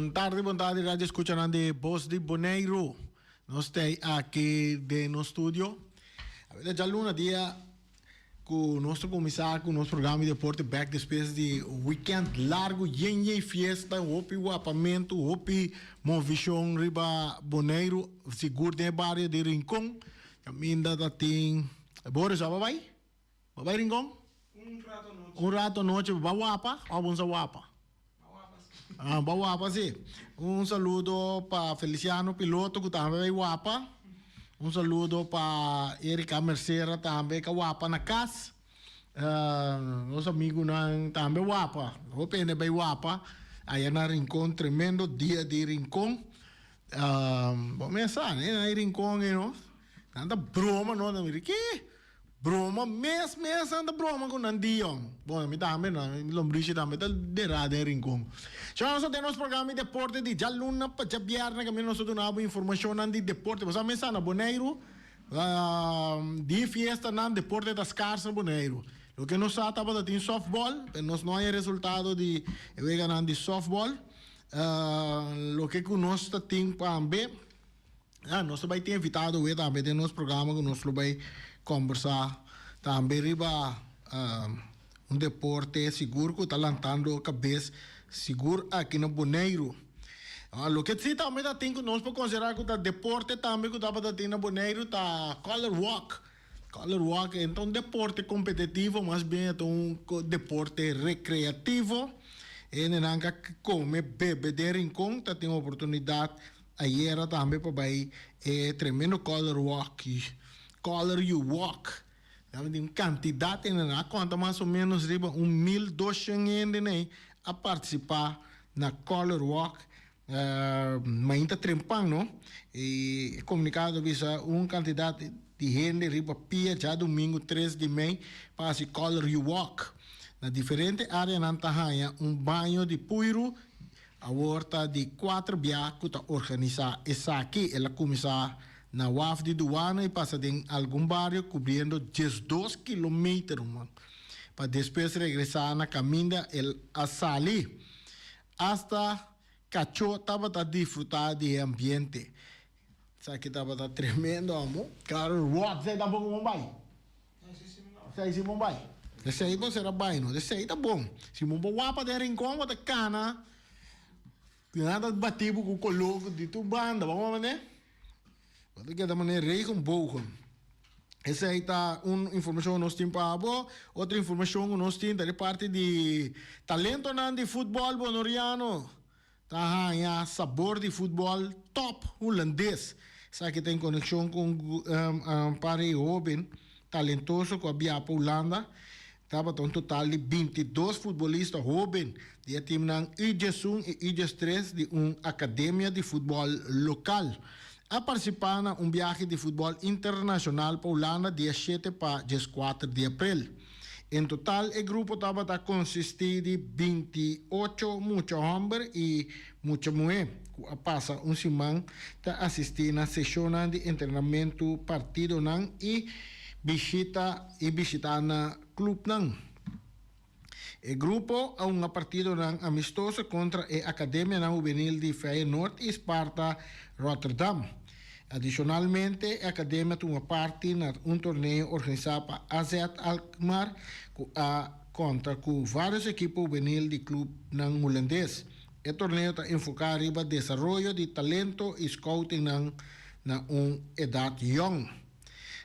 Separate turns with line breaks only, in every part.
Bon tardi, bon tardi radio escuchanan di Bos di Boneiru. Nos ta aki den nos studio. A bida djaluna dia ku nos ta kuminsá ku nos programa di deporte bèk despues di weekend largu yen yen fiesta, hopi wapamentu, hopi movishon riba Boneiru, sigur den e bario di Rincon. Kaminda ta tin Boris, a bai? Bo bai Rincon?
Un rato anochi.
Un rato anochi. Bo ba wapa o bo no sa wapa?
Ba wapa si.
Ah, ba wapa si. Un saludo pa Feliciano Piloto ku tambe bai wapa. Un saludo pa Erika Mercera tambe ka wapa na kas. Nos amigunan tambe wapa. Hopi hende bai wapa aya na Rincon. Tremendo dia di Rincon. Bo mesa, na Rincon ei no, nan ta broma no, nan mira ke? Broma mes mes nan ta broma ku nan dion. Bon mi tambe no, mi lombrishi tambe ta derá den rincon. Shon nos ta den nos programa di deporte di djaluna pa djabièrnè kaminda nos ta duna bo informashonnan di deporte. Bo sa mesa na Boneiru di fiestanan deporte ta skars na Boneiru. Loke nos sa tabata tin sòftbòl pero nos no haña resultado di e weganan di sòftbòl. Loke ku nos ta tin tambe. Ya, nos ta bai tin invitado awe tambe den nos programa ku nos lo bai kombersá tambe riba un deporte sigur ku ta lantando kabes sigur aki na Boneiru. Loke si tambe ta tin ku nos por konsiderá ku ta deporte tambe ku tabata tin na Boneiru ta color walk. Color walk e no ta un deporte kompetitivo mas bien e ta un deporte rekreativo. E hendenan ka kome bebe den Rincon ta tin oportunidat Ayera tambe pa bai e tremendo color walk, color you walk. Nan tin un cantidad hende, nan a conta mas o menos riba un 1200 hende nei a participa na color walk. Mainta trempan no, e comunicado ta bisa un cantidad di hende riba pia djadomingo 3 di mei pa haci color you walk. Na diferente areanan ta haña un baño di puiru. Awor ta di kuater bia ku ta organisá esaki. El a kuminsá na waf di Duana i pasa den algun bario kubriendo 12 kilometer, ruman, pa despues regresá na kaminda el a sali. Asta kachó tabata disfrutá di e ambiente. Esaki tabata tremendo, amo. Klaro, wòk esei tampoko bon bai. Esei si bon bai. Esei bo sera bai no. Esei ta bon. Si bo bo wapa den rincon bo ta cana nan ta bati bo cu colo di tur banda. Bo a mane? Bo ta keda mane regenbogen. Esei ta un informacion cu nos tin pa bo. Otro informacion cu nos tin ta di parti di talentonan di futbol bonoriano. Ta haña sabor di futbòl tòp hulandes. Esaki ta en konekshon ku un par di hóben talentoso ku a biaha pa Hulanda. Tabata un total di 22 futbolista hóben di e timnan U 11 i U 13 di un akademia di futbòl lokal. A partisipá na un biahe di futbòl internashonal pa Hulanda dia 7 pa 14 di aprel. En total e grupo tabata konsistí di 28 mucha hòmber i mucha muhé ku a pasa un siman ta asistí na seshonnan di entrenamentu, partidonan i bishita i bishitá na klupnan. E grupo a hunga partidonan amistoso kontra e akademianan hubenil di Feyenoord i Sparta Rotterdam. Adishonalmente, e akademia tuma parti na un torneo organisá pa AZ Alkmaar ku a konta ku vários ekipo hubenil di klupnan hulandes. E torneo ta enfoká riba desaroyo di talento i scoutingnan na un edat yòn.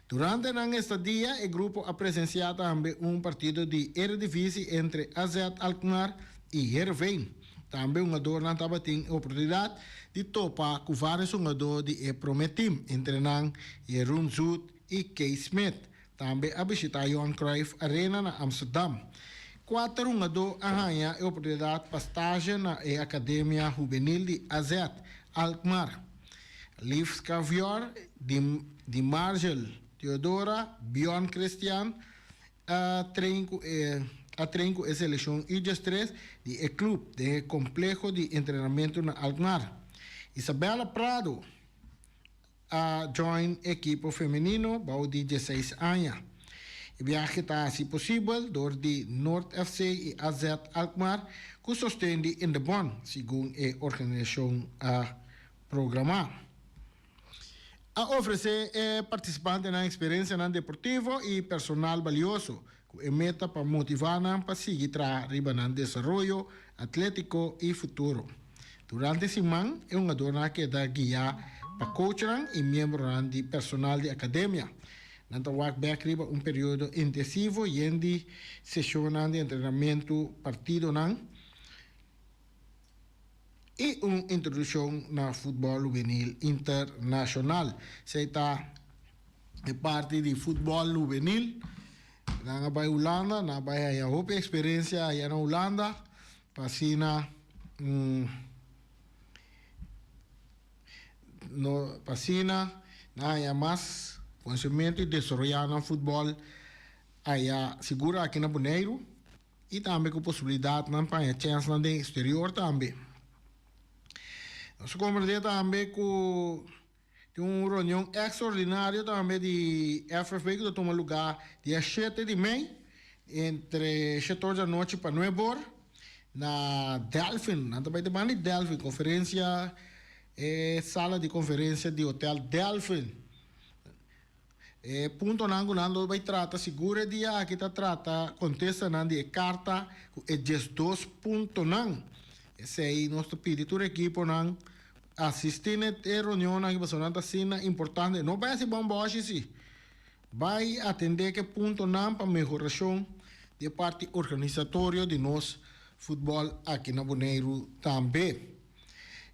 Durante nan estadia, e grupo a presensiá tambe un partido di Eredivisie entre AZ Alkmaar i Heerenveen. Tambe hungadornan tabatin e oportunidat di topa ku vários hungadó di e promé tim, entre nan Jeroen Zoet i Kees Smit. Tambe a bishitá Johan Cruijff Arena na Amsterdam. Kuater hungadó a haña e oportunidat pa stazje na e akademia hubenil di AZ Alkmaar. Lief Scavior, di Margel Theodora, Bjorn Christian, a train ku e a train ku e selekshon U 13 di e klup den e kompleho di entrenamentu na Alkmaar. Isabella Prado a join ekipo femenino bou di 16 aña. E biahe ta hasi posibel dor di Noord FC i AZ Alkmaar ku sosten di Indebon, segun e organisashon a programá. A ofresé e partisipantenan eksperensianan deportivo i personal balioso, ku e meta pa motivá nan pa sigui traha riba nan desaroyo atlétiko i futuro. Durante siman, e hungadornan a keda guiá pa coachnan i miembronan di personal di akademia. Nan ta wak bèk riba un periodo intensivo yen di seshonnan di entrenamentu, partidonan i un introdukshon na futbòl hubenil internashonal. Esei ta e parti di futbòl hubenil. Nan a bai Hulanda, nan a bai haña hopi eksperensia aya na Hulanda pa asina no pa asina nan haña mas konosementu i desaroyá nan futbòl aya sigur aki na Boneiru i tambe ku posibilidatnan pa haña chènsnan den eksterior tambe. Nos a komprendé tambe ku Tin un reunion extraordinario tambe di FFB cu ta tuma lugar dia shete di mei entre shete or di anochi pa nuebe or na Delfin. Nan ta bay ta banda di Delfin, conferencia, e sala di conferencia di Hotel Delfin. E puntonan cu nan lo bay trata sigur e dia aki ta trata contestanan di e carta cu e diesdos puntonan. Esey nos ta pidi tur ekiponan asisti na e reunionnan aki pasobra nan ta asina importante. No bay haci bon boshi si. Bay atende cu e puntonan pa mehoracion di e parti organisatorio di nos futbol aki na Boneiru tambe.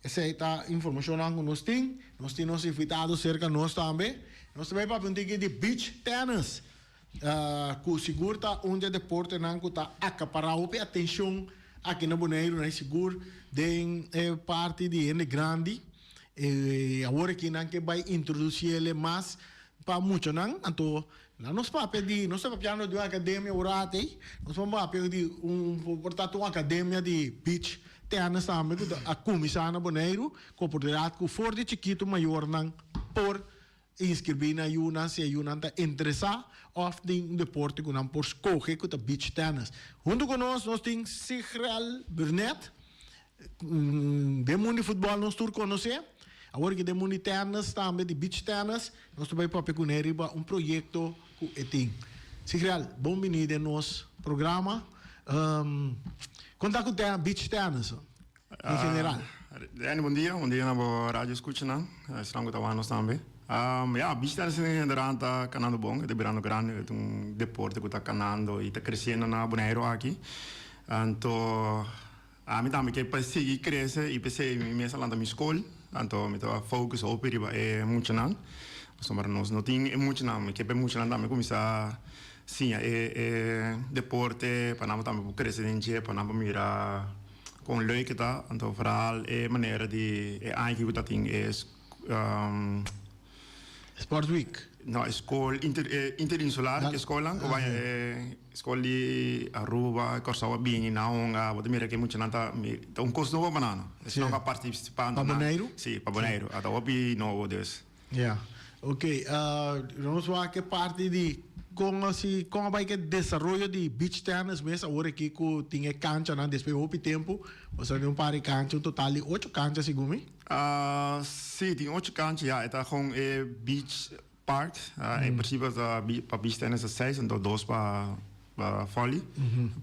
Esei ta informashonnan ku nos tin. Nos tin nos invitado serka nos tambe. Nos ta bai papia un tiki di beach tennis, ku sigur ta un di e deportenan ku ta akapará hopi atenshon aki na Boneiru, na sigur den e parti di hende grandi. Awor aki nan ke bai introdusí el mas pa muchanan. Anto laga nos papia di, nos ta papiando di un akademia un rato ei, nos por papia di un, por ta un akademia di beach Tennis tambe ku a kuminsá na Boneiru ku oportunidat ku for di chikitu mayornan por inskribí nan yunan si e yunan ta interesá òf tin un deporte ku nan por skohe ku ta beach tennis. Huntu ku nos nos tin Sigrel Burnett den mundu di futbòl nos tur konosé awor ki den mundu di tennis tambe di beach tennis nos ta bai papia kuné riba un proyekto ku e tin. Sigrel, bon bini den nos programa. Kon ta ku beach tennis en general?
Danny, bon dia. Bon dia na bo radio escuchanan. Esnan ku ta wak nos tambe. Ya, beach tennis en general ta kanando bon, e ta birando grandi, e ta un deporte ku ta kanando i ta kresiendo na Boneiru aki. Anto ami tambe ke pa sigui krese i p'esei mi mes a lanta mi skol, anto mi ta focus hopi riba e muchanan, pasobra nos no tin e muchanan, mi ke pa e muchanan tambe kuminsá siña e e deporte pa nan tambe por krese den dje, pa nan por mira kon leuk e ta, anto vooral e manera di e aña ku ta tin e
Sport Week.
No, e skol inter interinsular, e skolnan ku bai e skol di Aruba, Kòrsou a bini nan hunga, bo ta mira ku e muchanan ta ta un kos nobo pa nan, esnan ku a partisipá
Pa Boneiru?
Si, pa Boneiru, a ta hopi nobo dus.
Ya, ok, nos wak e parti di kon a si kon a bai ku e desaroyo di beach tennis mes awor aki ku tin e kanchanan despues di hopi tempu, pasobra tin un par di kancha, un total di ocho kancha segun mi.
Sí, tin ocho cancha ya. E ta gewoon e beach park. En principio ta pa beach tennis ta seis, anto dos pa volley.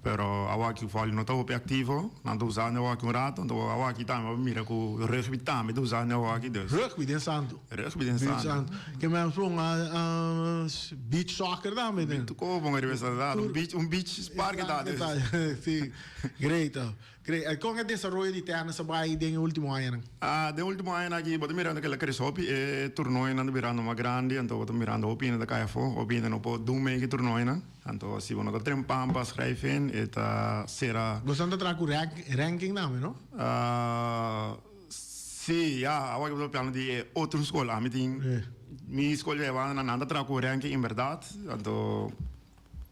Pero awor aki volley no ta hopi activo. Nan ta usa awor aki un rato. Anto awor aki tambe bo mira cu rugby tambe ta usa awor aki. Dus.
Rugby den Santo.
Rugby den Santo.
Ke men ponga beach soccer tambe den.
Tur cosa ponga riba esa. Un beach park e ta.
Sí, great. Kre, kon e desaroyo di tènis a bai den e último añanan?
Den último añanan aki bo ta mirando ku el a krese hopi. E turnoinan ta birando mas grandi, anto bo ta mirando hopi hende ta kai afó, hopi hende no por dun mee ku e turnoinan. Anto si bo no ta tren pan pa schrijf in, e ta sera.
Boso ta traha ku ranking tambe, no?
Si, ya, awor bo ta papiando di e otro skol. Ami tin mi skol dje banda, nan ta traha ku ranking inberdat, anto.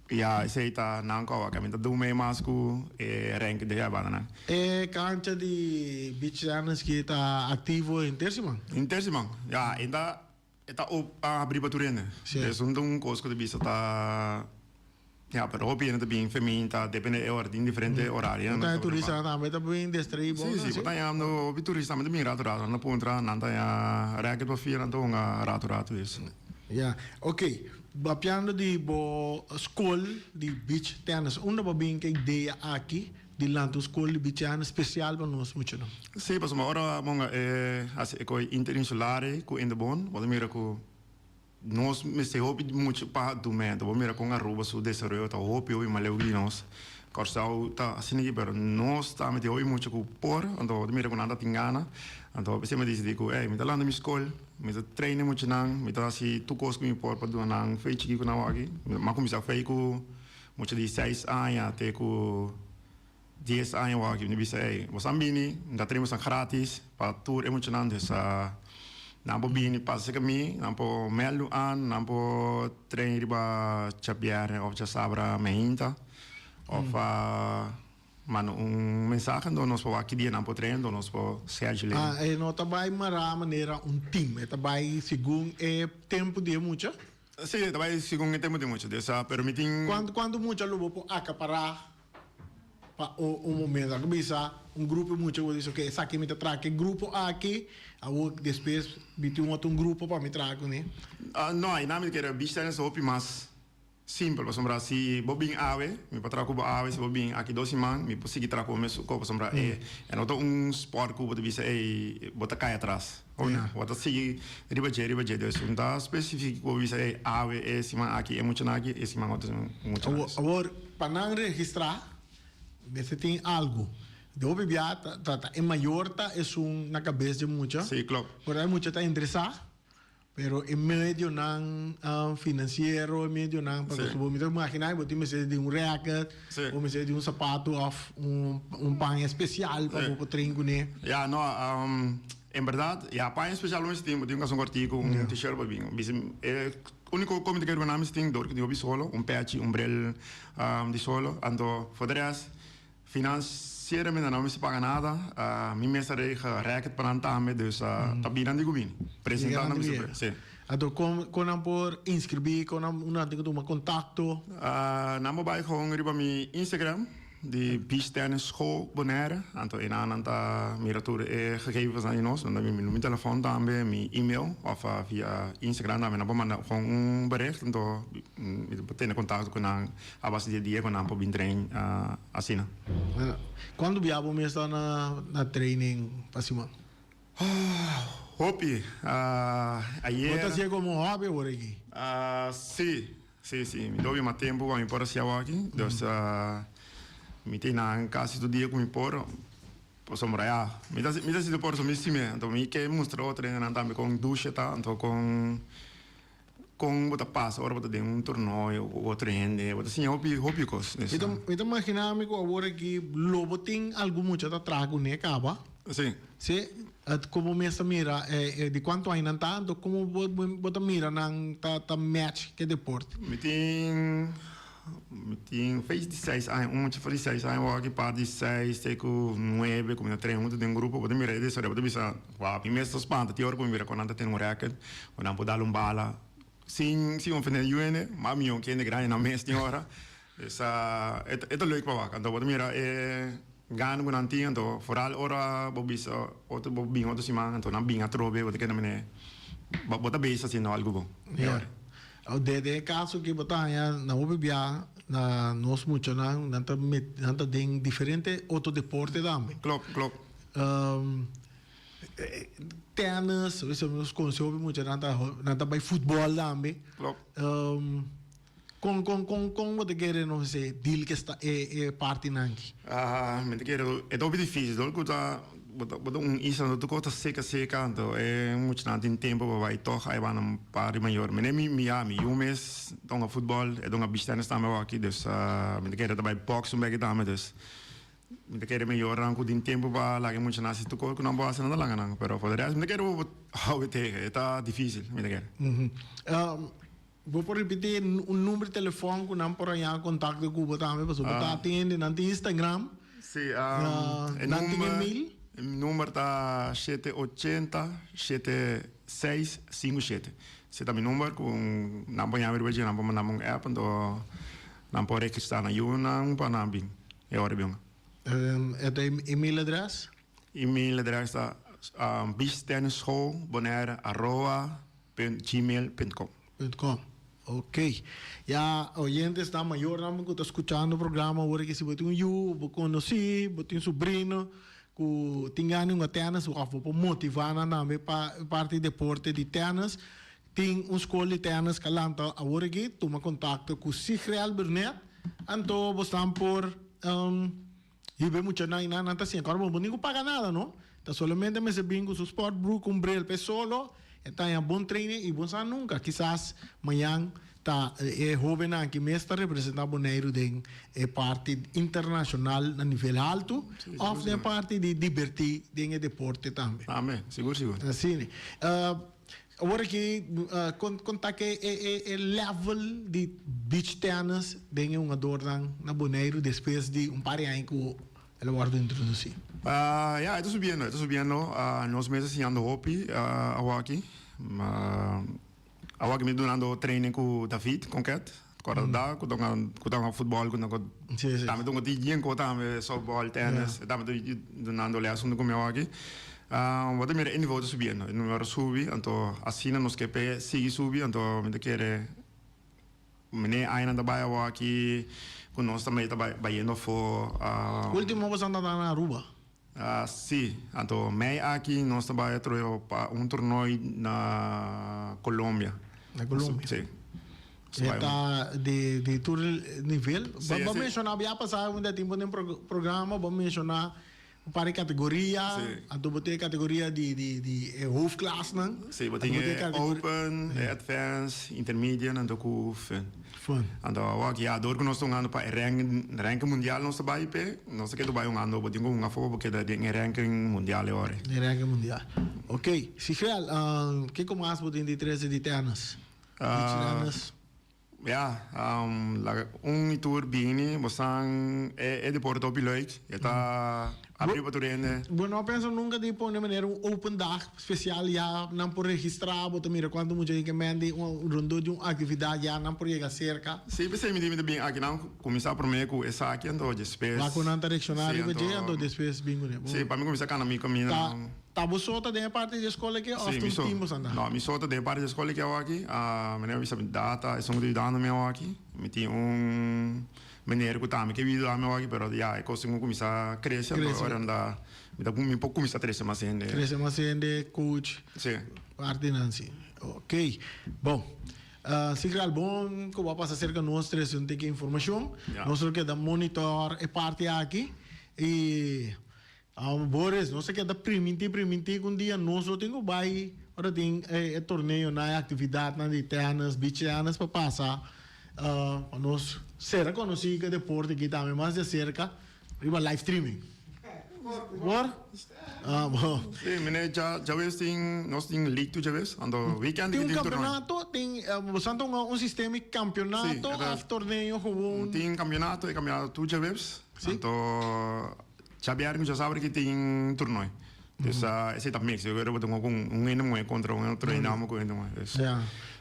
Ya esey ta nan koba ke mi ta dun mey mas ku e renk di e bandanan.
E kancha di beach tennis ki ta aktivo henter siman?
Henter siman, ya. E ta e ta op a habri pa tur hende.
Si.
Es un ta un kos ku ta bisa ta. Ja, pero hopi hende ta bin feminta, depende e ora, tin diferente horario.
Bo ta turista tambe ta bin destrei bo.
Si, si, bo ta hañando hopi turista tambe ta bin rato rato, nan ta puntra, nan ta haña racket pa fia, nan ta hunga rato rato dus.
Ja, ok, papiando di bo skol di beach tennis, unda bo bin ke idea aki di lanta un skol di beach tennis spesial pa nos muchanan?
Si, pasobra ora bo hunga e hasi e koi interinsular ei ku Indebon, bo ta mira ku Nos mester hopi mucho pa dumento. Bo mira con Aruba su desaroyo ta hopi hopi mas leu di nos. Corsou ta asina aki pero nos ta mete hopi mucho cu por anto bo ta mira cu nan ta tin gana. Anto p'esei mi a dicidi cu ey mi ta lanta mi scol, mi ta train e muchanan, mi ta haci tur cos cu mi por pa duna nan fe chiki cu nan wak. Mi a cuminsa fe cu mucha di seis aña te cu dies aña wak. Mi bisa ey bo san bini, mi ta train bosan gratis pa tur e muchanan dus nan por bini pasa cerca mi, nan por meld aan, nan por train riba djabierne of djasabra meinta of manda un mensahe anto nos por wak ki dia nan por train anto nos por schedule.
Ah, e no ta bay mara manera un team, e ta bay segun e tempo di e mucha?
Si, e ta bay segun e tempo di e mucha, dus pero mi tin.
Cuanto cuanto mucha lo bo por acapara Pa un momento a cuminsa un grupo di mucha cu bisa ok esaki mi ta traha cu e grupo aki awor despues mi tin un otro grupo pa mi traha cune.
No, ayina mi ta kere beach tennis ta hopi mas simpel pasobra si bo bin awe mi por traha cu bo awe si bo bin aki dos siman mi por sigui traha cu bo mes cu pasobra e no ta un sport cu bo ta bisa ey bo ta cay atras bo ta sigui riba dje riba dje dus no ta specific cu bo bisa ey awe e siman aki e muchanan aki e siman otro muchanan aki.
Awor pa nan registrá mester tin algu. De hopi bia ta ta e mayor ta esun na kabes dje mucha.
Sí, klop.
Por e mucha ta interesá, pero e medionan finansiero, e medionan, pasobra bo mi ta imaginá bo tin mester di un rèket, bo mester di un sapato òf un paña spesial pa bo por train kuné.
Ya, no, en bèrdat, ya, paña spesial bo mester tin, bo tin un kason kòrtiku, un t-shirt bo bin. Bisa e Unico cu mi ta kere cu nan mester tin dor cu tin hopi solo, un pechi, un bril di solo. Anto for de rest, financieramente nan no mester paga nada. Mi mes ta regel racket pa nan tambe, dus ta bini nan di cu bini. Presenta nan mester, si.
Anto con con nan por inscribi, con nan nan tin cu tuma contacto?
Nan por bay gewoon riba mi Instagram. Di Beach Tennis School Bonaire, anto einan nan ta mira tur e gegevensnan di nos, nan ta mira mi numero di telefòn tambe, mi email òf via Instagram tambe nan por manda gewoon un bericht, anto mi ta tene kontakto ku nan a base di e dia ku nan por bin train asina.
Kuantu bia bo mes ta na training pa siman?
Hopi, ayer.
Bo ta hasié komo hòbi awor aki?
Si. Sí, sí, mi dobi mas tempu pa mi por haci awaki, dus mi ta nan casi tur dia cu mi por, pasobra ya, mi ta mi ta sinti por so mi stim'e, anto mi ke mustra otro hendenan tambe con dushi e ta, anto con con bo ta pasa ora bo ta den un torneo cu otro hende, bo ta siña hopi hopi cos.
Mi ta mi ta imagina mi cu awor aki lo bo tin algun mucha ta traha cune caba.
Sí.
Sí, como mes ta mira di cuanto aña nan ta, anto como bo bo ta mira nan ta ta match ke deporte?
Mi tin mi tin feis di seis aña, un mucha for di seis aña wou aki par di seis te ku nuebe ku mi ta train huntu den grupo, bo ta mira e desaroyo, bo ta bisa wou mi mes ta spanta tin ora ku mi mira ku nan ta tene un racket, ku nan por dal un bala sin sin ofende yu hende, mas mihó ku hende grandi nan mes tin ora, esa e ta leuk pa wak, anto bo ta mira e. Gana ku nan tin anto foral ora bo bisa otro bo bin otro siman anto nan bin atrobe bo ta keda mene bo ta bezig haciendo algo bon.
Ya. Den e kaso ki bo ta haña na hopi bia na nos muchanan nan ta met nan ta den diferente otro deporte tambe.
Klop klop.
Tennis nos konosi hopi mucha nan ta nan ta bai futbol tambe.
Klop.
Kon kon kon kon bo ta kere no se deal ke sta e e partinan aki?
Mi ta kere e ta hopi dificil dor ku ta bo ta bo ta un isla anto tur kos ta seka seka anto e muchanan tin tempo pa bai tog ai banda un par di mayor mi mi mi ya mi yu mes ta hunga futbol e ta hunga beach tennis tambe awor aki dus mi ta kere ta bai box un beki tambe dus mi ta kere mayornan ku tin tempo pa laga e muchanan hasi tur kos ku nan por hasi nan ta laga nan pero for de rest mi ta kere bo bo hou tegen e ta dificil mi ta kere.
Bo por ripití un number di telefòn ku nan por haña kontakto ku bo tambe pasobra bo ta atende, nan tin Instagram,
Sí, e
nan tin
number,
email.
e number ta shete ochenta shete seis sinku shete. Ese ta mi number ku nan por yama riba dje, nan por manda mi un app anto. Nan por registrá nan yunan pa nan bin e ora bin.
E ta email adres?
Email adres ta beachtennisschoolbonaire arroba gmail punt com.
Punt com. Ok. Ya oyentes nan mayornan ku ta skuchando programa awor aki si bo tin un yu, bo konosí, bo tin subrino ku tin gana di hunga tènis òf bo por motivá nan tambe pa parti deporte di tènis, tin un skol di tènis ku a lanta awor aki, tuma kontakto ku Sigrel Burnett, anto bosnan por Hiba e muchanan i nan nan ta siña. Kòrda bo, bo no tin ku paga nada no. Ta solamente mester bin ku su sportbroek, un bril p'e solo, e ta haña bon training i bo sa nunka, kisas mañan ta e hóbennan aki mes ta representá Boneiru den e parti internashonal na nivel haltu òf den e parti di dibertí den e deporte tambe.
Tambe, sigur sigur.
Asina. Awor aki kon ta ke e level di beach tennis den e hungadornan na Boneiru despues di un par di aña ku el a wòrdu introdusí?
Ya, e ta subiendo, e ta subiendo. Nos mes ta siñando hopi awor aki. Awor aki mi ta dunando training ku David Konket, kòrda da ku ta hunga futbòl ku tambe ta hunga yen kos tambe, softball, tennis, e tambe ta dunando lès huntu ku mi awor aki. Bo ta mira e nivel ta subiendo, e nivel ta subi, anto asina nos ke p'e sigui subi, anto mi ta kere mene añanan ta bai awor aki ku nos tambe ta bayendo afó.
Ultimo bo sa tabata na Aruba?
Si, anto mei aki nos ta bai atrobe pa un tornoi na Colombia.
Na Colombia?
Si.
E ta di tur nivel? Bo a menshoná bia pasá un dia tempu den programa bo a menshoná Un par di categoria, anto bo tin e categoria di di di e hoofdklasnan.
Si, bo tin e open, e advance, intermediate, anto cu fun.
Fun.
Anto awor ya dor cu nos ta hungando pa e rank, ranking mundial nos ta bay p'e, nos ta keda bay hungando, bo tin cu hunga afo bo keda den e ranking mundial e ora.
Den e ranking mundial. Ok, Sigel, kico mas bo tin di trece di tennis? Beach tennis?
Ya, laga un i tur bini, bosan e deporte hopi leuk, e ta abri pa tur hende.
Bo no a pensa nunca di pone manera un open dag special ya nan por registra, bo ta mira cuanto mucha tin ke mende un rondó di un actividad ya nan por yega cerca?
Si, p'esei mi di mi ta bin aki nan cuminsa prome cu esaki anto despues.
Wak cu nan ta reacciona riba dje anto despues bin cune.
Si, pa mi cuminsa cana mi caminda.
Ta bo so ta den e parti di e skol aki òf ta un tim bo sa na?
No, mi so ta den e parti di e skol aki awaki. Meneer a bisa mi data esun ku ta yudando mi awaki. Mi tin un meneer ku tambe ke yuda mi awaki, pero ya e kos tin ku kuminsá krese, anto ora nan mi ta mi por kuminsá trese mas hende.
Trese mas hende, coach,
Si.
Partinan si. Ok. Bon. Sigrid Albon ku bo a pasa serka nos trese un tiki informashon. Nos lo keda monitor e parti aki i. Boris, nos a keda primintí, primintí ku un dia nos lo tin ku bai ora tin e torneonan, e aktividatnan di tènis, beach tènis pa pasa pa nos sera konosí ku e deporte aki tambe mas di aserka riba live streaming. Por? Ah, bo.
Sí, mene djaves tin, nos tin league tur djaves, anto weekend
tin un campeonato, tin, boso ta un sistema di campeonato of torneo gewoon?
Tin campeonato, e campeonato tur djaves, anto Djabièrnè ku djasabra ki tin toernooi. Dus esei ta mix. Yo bo ta ku un hende muhé kontra un otro hende hòmber ku un hende muhé. Dus.
Ya.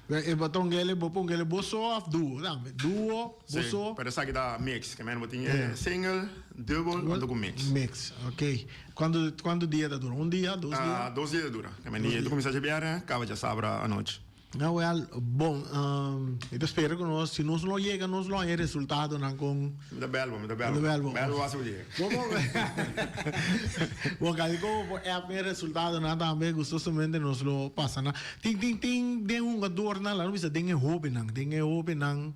E bo ta un gele, bo pon gele bo so òf duo tambe? Duo, bo so.
Sí, pero esaki ta mix. Ke men bo tin e single, dubbel anto ku mix.
Mix, ok. Kuantu kuantu dia ta dura? Un dia, dos dia?
Dos dia ta dura. Ke men ta kuminsá djabièrnè, kaba djasabra anochi.
Nou wel, bon, mi ta spera ku nos, si nos lo yega, nos lo haña e resultadonan kon.
Mi ta bel bo, mi ta bel bo.
Mi ta bel bo.
Bel bo wak si bo yega.
Bo bo, bo kasi komo por app mi e resultadonan tambe, gustosamente nos lo pasa nan. Tin, tin, tin den hungadornan, laga nos bisa den e hobennan, den e hobennan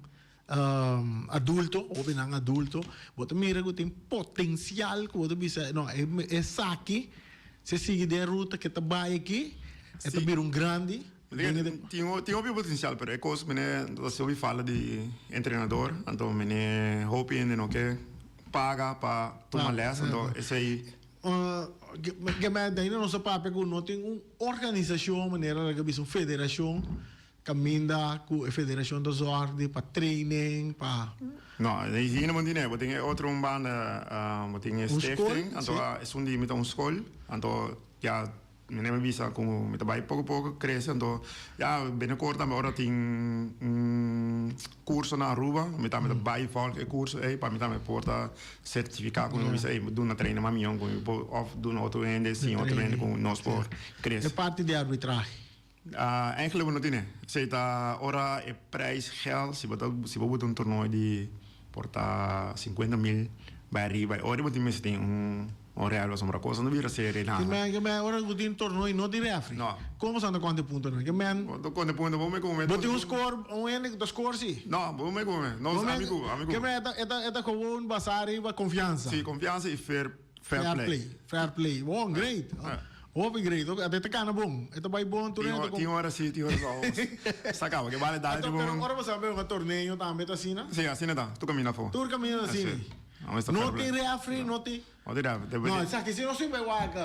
adulto, hobennan adulto, bo ta mira ku tin potensial ku bo ta bisa, no, esaki, si e sigui den e ruta ke ta bai aki, e ta bira un grandi.
Tin hopi potencial pero e cos mene ta si hopi falta di entrenador anto mene hopi hende no ke paga pa tuma les anto esey.
Ke mei ainda nos a papia ku no tin un organisacion manera laga bisa un federacion kaminda ku e federacion ta zorg di pa training pa.
No, ainda bo tin e, bo tin e otro un banda bo tin e stichting anto esun di mi ta un school anto ya. Mi ne bisa ku mi ta bai poko poko krese anto ya binnenkort tambe ora tin un kurso na Aruba mi tambe ta bai volg e kurso ei pa mi tambe por ta sertifiká ku mi bisa ei mi duna trainen mas mion ku mi por òf duna otro hende siña otro hende ku nos por krese.
E parti di arbitrahe.
Eigenlijk bo no tine. Esei ta ora e prijs geld si bo ta si bo buta un torneo di por ta sinkuenta mil bai ariba e ora bo tin mester tin un un rèl pasobra kos no bira serio
nada. Ke men ke men ora ku tin torneo i no tin rèfri.
No.
Komo sa ta konta e puntonan? Ke men.
Bo ta konta e punto bo me kume.
Bo tin un score un hende ku ta score si?
No, bo me kume. No, ami ku ami ku.
Ke men e ta e ta e ta gewoon basá riba konfiansa.
Si, konfiansa i fair Fair play.
Fair play. Bon, great. Hopi great. Hopi. E ta cana bon. E ta bay bon tur hende.
Tin ora si, tin ora no. Sa caba ke bale dale
riba un. Ora bo sa bay un torneo tambe ta asina?
Si, asina ta. Tur caminda afo.
Tur caminda ta asina. No tin referee, no tin.
No tin referee.
No, esaki si nos tin bay wak.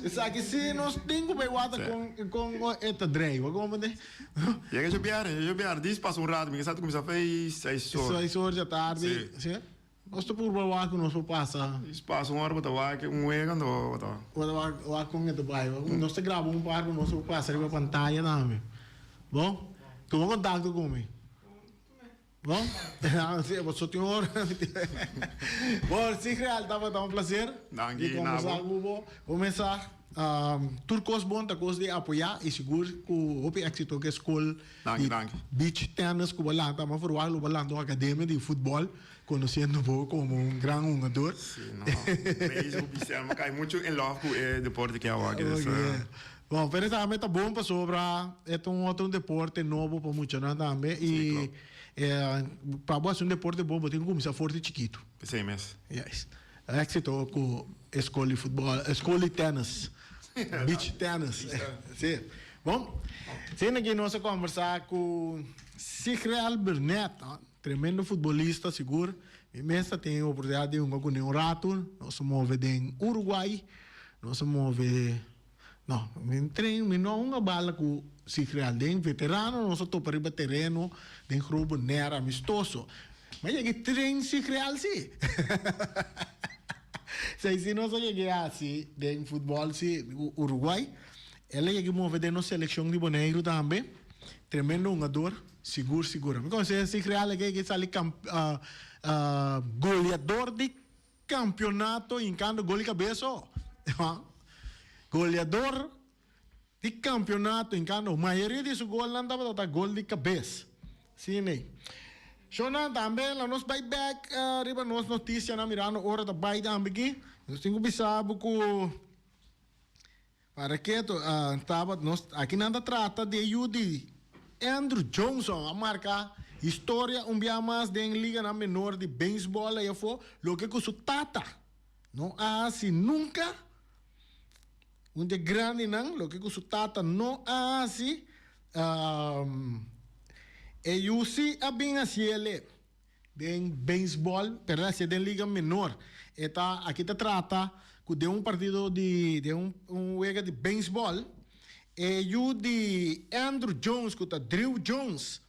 Esaki si nos tin cu bay wak con con e ta drei. Bo comprende?
Yega djobièrnè, yega djobièrnè. Dis pasa un rato. Mi ke sa ta cuminsa fei seis or.
Seis or dja tardi. Si. Nos ta purba wak ku nos por pasa.
Nos pasa un ora bo ta wak un wega anto bo ta.
Bo ta wak wak kon e ta bai. Nos ta graba un par ku nos por pasa riba pantaya tambe. Bon? Tuma kontakto ku mi. Bon? Si, bo tin ora. Bon, Sigreal, tabata un plaser.
Danki,
di kombersá ku bo. Bo mesa tur kos bon ta kos di apoyá i sigur ku hopi éksito ku e skol
di
beach tennis ku bo lanta. Mi a ferwagt lo bo lanta un akademia di futbòl. Conociendo bo como un gran hungador.
Si, no. Bezig cu bicel. Mi cay mucho in love cu e deporte ki awo aki. Dus.
Bon, pero tambe ta bon pasobra e ta un otro deporte nobo pa muchanan tambe.
Si,
klopt. Y pa bo haci un deporte bon bo tin cu cuminsa for di chikito.
Esey mes.
Juist. Exito cu e scol di futbol, e scol di tennis. Beach tennis. Si. Bon, asina aki nos a conversa cu Sigrel Burnett. Tremendo futbolista sigur. Mi mes ta tin e oportunidad di hunga cune un rato. Nos a move den Uruguay. Nos a move, no, mi tren, mi no a hunga bala cu Sigreal. Den veterano nos a topa riba tereno den Groot Bonaire amistoso. Mi a yega e tren Sigreal si. Esei si nos a yega e haci den futbol si Uruguay. El a yega move den nos seleccion di Boneiru tambe. Tremendo hungador. Sigur sigur. Mi conoce si Real eke eke sali camp goleador di campeonato hincando gol di cabeso. Goleador di campeonato hincando mayoria di su golnan tabata ta gol di cabes. Si nee. Shownan tambe la nos bay back riba nos noticianan mirando ora ta bay tambe aki. Nos tin cu bisa bo cu. Para ke tabata nos aki nan ta trata di e yu di Andrew Johnson a marka historia un bia mas den liganan menor di beisbòl ei afó, loke ku su tata no a hasi nunka. Un di e grandinan, loke ku su tata no a hasi, e yu si a bin hasiel. Den beisbòl, pero el a hasié den liga menor. E ta aki ta trata ku den un partido di den un un wega di beisbòl, e yu di Andruw Jones ku ta Drew Jones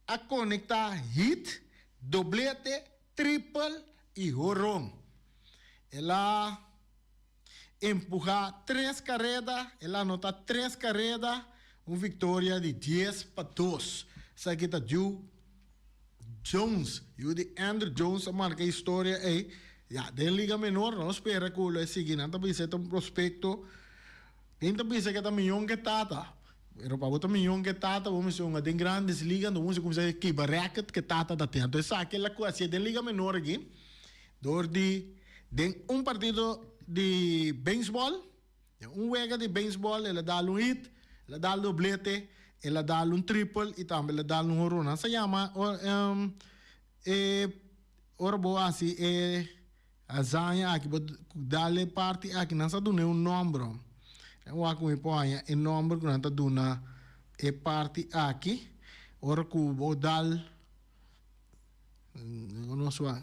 a konektá hit, doblete, tripel i horon. El a empuhá tres kareda, el a anotá tres kareda, un viktoria di 10-2. Esaki ta Drew Jones, yu di Andruw Jones a marka historia ei. Ya, den liga menor nos spera ku lo e sigui. Nan ta bisa e ta un prospekto. Tin ta bisa ku e ta miyon ku e tata. Pero pa bo ta miyon ku e tata bo mester hunga den Grandes Ligas, anto bo mester kuminsá kiba rèkert ku e tata ta tin. Anto esaki el a ku hasié den liga menor aki dor di den un partido di beisbòl. Den un wega di beisbòl el a dal un hit, el a dal doblete, el a dal un triple i tambe el a dal un horon. Nan sa yama e ora bo hasi e hazaña aki, bo dal e parti aki, nan sa dun'é un nòmber. E wak ku mi por haña e nòmber ku nan ta duna e parti aki ora ku bo dal, nos wak.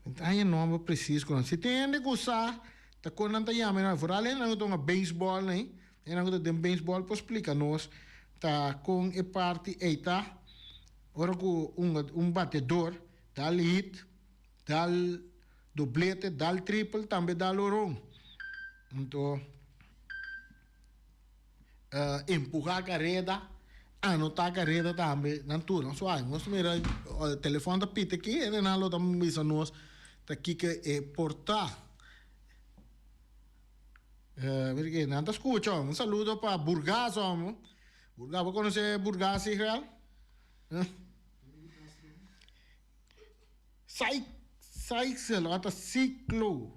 Mi ta haña nomber precies ku nan. Si tin hende ku sa ta kon nan ta yama e nomber, vooral hendenan ku ta hunga beisbòl nei, hendenan ku ta den beisbòl por splika nos ta kon e parti ei ta ora ku un bateador dal hit. Dal doblete, dal triple, tambe dal oron. Anto empuha kareda, anota kareda tambe, nan tur nan suai. Nos mira telefon ta pita aki, e nan lo ta bisa nos ta kiko e por ta. Mira aki, nan ta skucha. Un saludo pa Burgas omo. Burgas, bo konosé Burgas Israel? Cycle ota ciclo.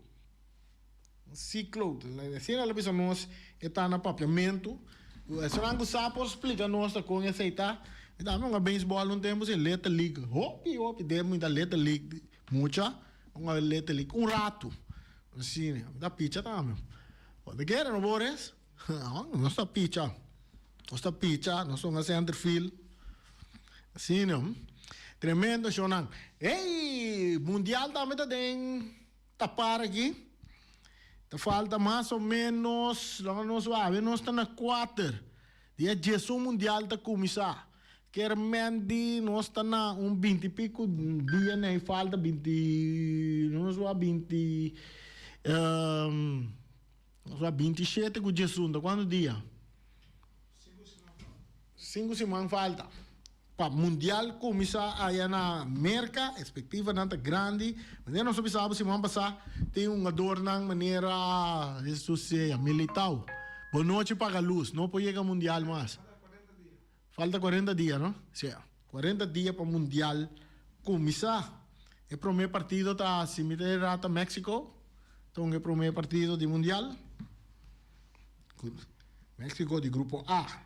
Ciclo. Asina lo bisa nos e ta na papiamentu. Esnan ku sa por splika nos ta kon esei ta. Mi tambe hunga beisbòl un tempu si Little League. Hopi hopi tempu mi ta Little League mucha. Hunga Little League un ratu. Asina. Mi ta picha tambe. Bo ta kere no Boris? Nos ta picha. Nos ta picha, nos hunga centerfield. Asina. Tremendo shownan. Ey! Mundial tambe ta den tapar aki. Ta falta mas o menos, laga nos wak, awe nos ta na kuater. Dia diesun mundial ta kuminsá. Kier men di nos ta na un binti pico dia nei falta binti, nos wak binti. Nos a 27 ku 11, ta kuantu dia? Sinku siman falta pa mundial kuminsá aya na Merka. Espektivanan ta grandi. Manera nos a bisa bo siman pasá, tin hungadornan manera Jesus sea, Militao. Bo nochi paga lus, no por yega mundial mas. Falta 40 dia, no? Sea, 40 dia pa mundial kuminsá. E promé partido ta, si mi ta erá, ta Mexico. Ta un e promé partido di mundial. Mexico di grupo A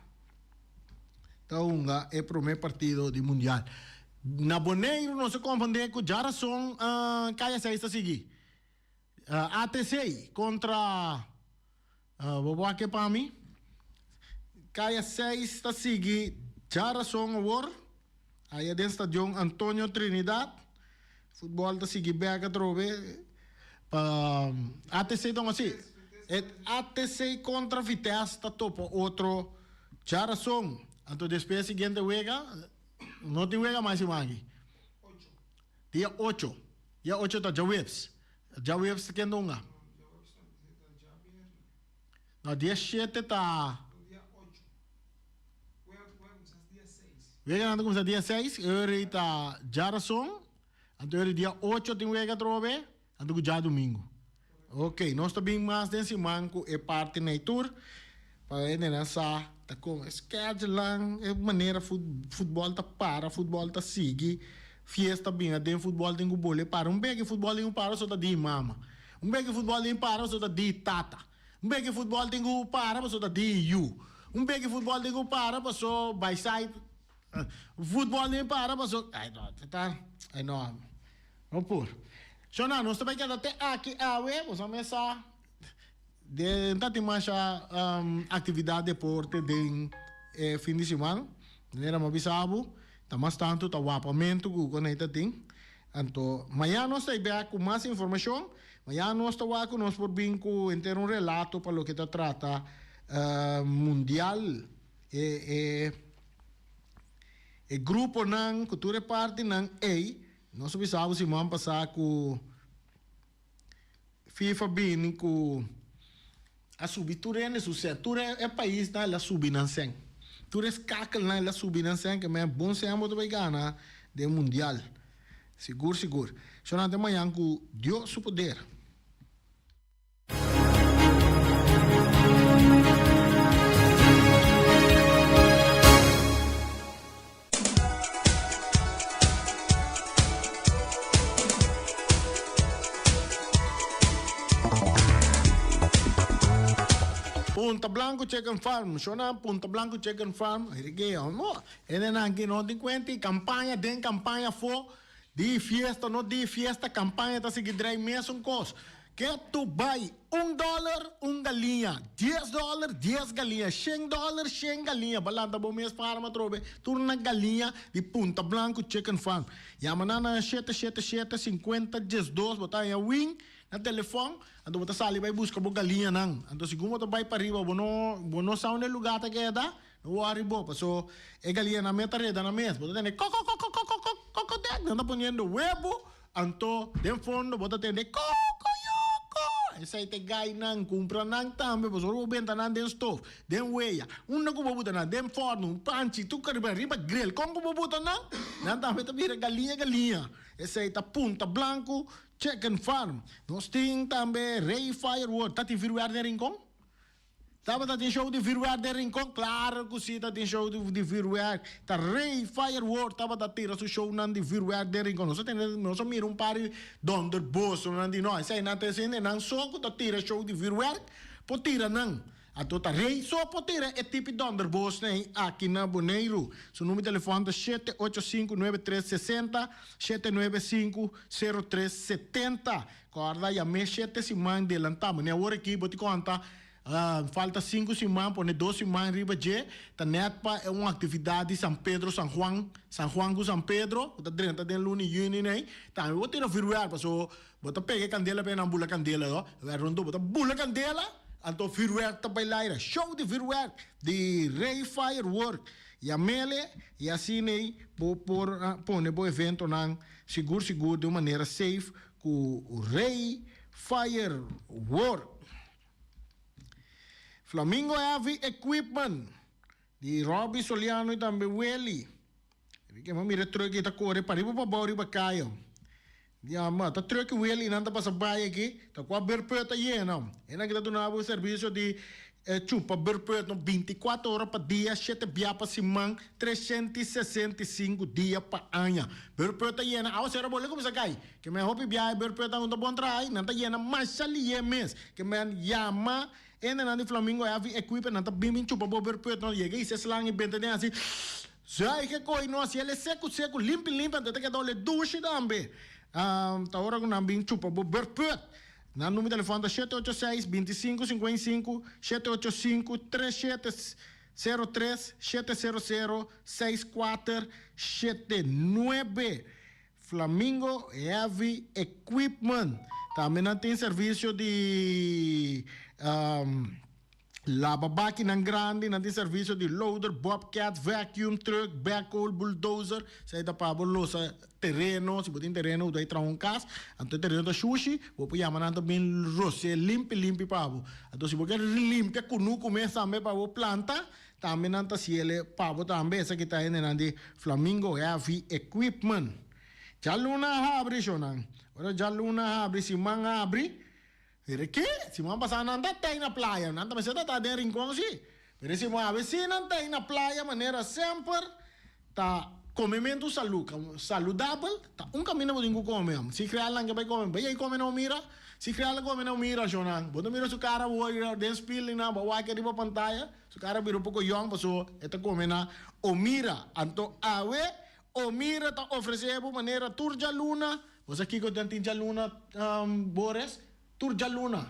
ta hunga e promé partido di mundial. Na Boneiru nos a konfundé ku djarason Kaya 6 ta sigui. ATC kontra Bo wak e pa mi. Kaya 6 ta sigui djarason awor. Aya den stadion Antonio Trinidad. Futbol ta sigui bek atrobe. Pa ATC ta un asi. E ATC kontra Vitesse ta topa otro djarason. Anto despues siguiente wega, no tin wega mas siman aki. Dia ocho. Dia ocho ta djaweps. Djaweps ta kende hunga? No, dia shete ta. Wega nan ta kuminsá dia seis, e ora ei ta djarason, anto e ora dia ocho tin wega atrobe, anto ku djadumingu. Ok, nos ta bin mas den siman ku e parti nei tur, pa hende nan sa ta kon e schedule nan, e manera futbòl ta para, futbòl ta sigui, fiesta bin aden, futbòl tin ku bole para. Un bek e futbòl tin ku para pasobra ta di mama, un bek e futbòl tin para pasobra ta di tata, un bek e futbòl tin ku para pasobra ta di yu, un bek e futbòl tin ku para pasobra bai site, futbòl tin para pasobra, ai no, ta, ai no. No por. Shona, nos ta bai keda te aki awe, boso a mesa den ta tin masha actividad deporte den e fin di siman. Manera mi a bisa bo, ta mas tanto ta wapamento cu cu ta tin. Anto, mañana nos ta bek cu mas informacion. Mañana nos ta wak cu nos por bin cu henter un relato pa loke ta trata mundial e e e gruponan cu tur e partinan ey. Nos a bisa bo siman pasá ku FIFA bini ku a subi tur hende su sèn. Tur e paisnan el a subi nan sèn. Tur e skakelnan el a subi nan sèn ke men bon sèn bo ta bai gana den mundial. Sigur sigur. Shonante mañan ku Dios su poder. Punta Blanco Chicken Farm, shona Punta Blanco Chicken Farm, hendenan aki no tin cuenta y campaña den campaña afo di fiesta no di fiesta campaña ta sigui drai mesun cos. Ke tu bai un dòler un galiña, dies dòler dies galiña, shen dòler shen galiña. Bo lanta bo mes farm atrobe tur na galiña di Punta Blanco Chicken Farm. Yama nan na shete shete shete sinkuenta diesdos bo ta haña win na telefòn, anto bo ta sali bai buska bo galiñanan. Anto segun bo ta bai pariba bo no bo no sa unda e lugá ta keda, no wòri bo paso e galiñanan mes ta reda nan mes. Bo ta tende kokokokokokokokokokok nan ta poniendo webu. Anto den fondo bo ta tende kokoyoko! Esei ta e gainan, kumpra nan tambe pasobra bo benta nan den stof, den weya, unda ku bo buta nan, den fòrnu, un panchi, tur kariba, riba grill, kon ku bo buta nan, nan tambe ta bira galiña galiña. Esei ta Punta Blanku Chicken Farm. Nos tin tambe Rey Firework. Ta tin vuurwerk den Rincon? Tabata tin show di vuurwerk den Rincon? Claro cu si ta tin show di vuurwerk. Ta Rey Firework tabata tira su shownan di vuurwerk den Rincon. Nos a tende, nos a mira un par di donderbosonan di no. Eseinan ta esei nan so cu ta tira show di vuurwerk por tira nan. Anto ta Rey so por tira e tipi donderbosnan ei aki na Boneiru. Su number di telefon ta 785 9360, 795 0370. Kòrda yam'é shete siman delantá. Manera awor aki bo tin konta falta sinku siman, pone dos siman riba dje, ta nèt pa e un aktividat di San Pedro San Juan, San Juan ku San Pedro, ku ta drenta den luna di yüni nei, tambe bo tira vürwèrk pasobra bo ta pega e kandela pa e nan bula kandela no, rondó bo ta bula kandela, anto vürwèrk ta bai laira, show di vürwèrk di Rey Firework, yam'ele i asina ei bo por pone bo eventonan sigur sigur di un manera safe Ku Rey Firework. Flamingo Heavy Equipment di Robby Soliano y tambe Willy. Ke mi a mira e truck ei ta kore pariba pabou riba kaya. Ya ma ta truck Willy nan ta pasa bai aki ta kua berput ta yena. E nan ki ta duna bo servicio di chupa berput no binticuatro ora pa dia, shete bia pa siman, 365 dia pa aña. Berput ta yena awa sera bole cuminsa cay. Ke men hopi biaha e berputnan no ta bon traha, nan ta yena masha liye mes. Ke men yama hendenan di Flamingo Heavy Equipment, nan ta bin bin chupa bo berput no yega hisa e slang y benta den asi zuig e koy no asi el e seku seku limpi limpi anto e ta keda ole dushi tambe. Ta ora ku nan bin chupa bo berput. Nan numero di telefòn ta shete ocho seis, 25 55, 785 37 03 700 64 79. Flamingo Heavy Equipment. Tambe nan tin servisio di laba bakinan grandi, nan tin servisio di loader, bobcat, vacuum truck, backhoe, bulldozer. Esei ta pa bo losa tereno, si bo tin tereno bo ta traha un kas, anto e tereno ta shushi, bo por yama nan ta bin ros'é limpi limpi pa bo. Anto si bo ke limpia kunuku mes tambe pa bo planta, Tambe nan ta siele pa bo tambe. Esaki ta hendenan di Flamingo Heavy Equipment. Djaluna a habri, shownan. Ora djaluna a habri, siman a habri. Mira ke? Siman pasá nan ta tei na playa. Nan ta mester ta ta den Rincon si. Pero e siman awe si nan tei na playa manera semper. Ta komementu salu, saludabel, ta un kaminda bo tin ku kome. Si krianan ke bai kome, bai ei kome na mira. Si krianan kome na mira, shonnan, bo ta mira su kara woi den spil nan, bo a wak riba pantaya, su kara bira un poko yòn paso e ta kome na Omira. Anto awe Omira ta ofresé bo manera tur djaluna, bo sa kiko nan tin djaluna, Boris? Tur djaluna.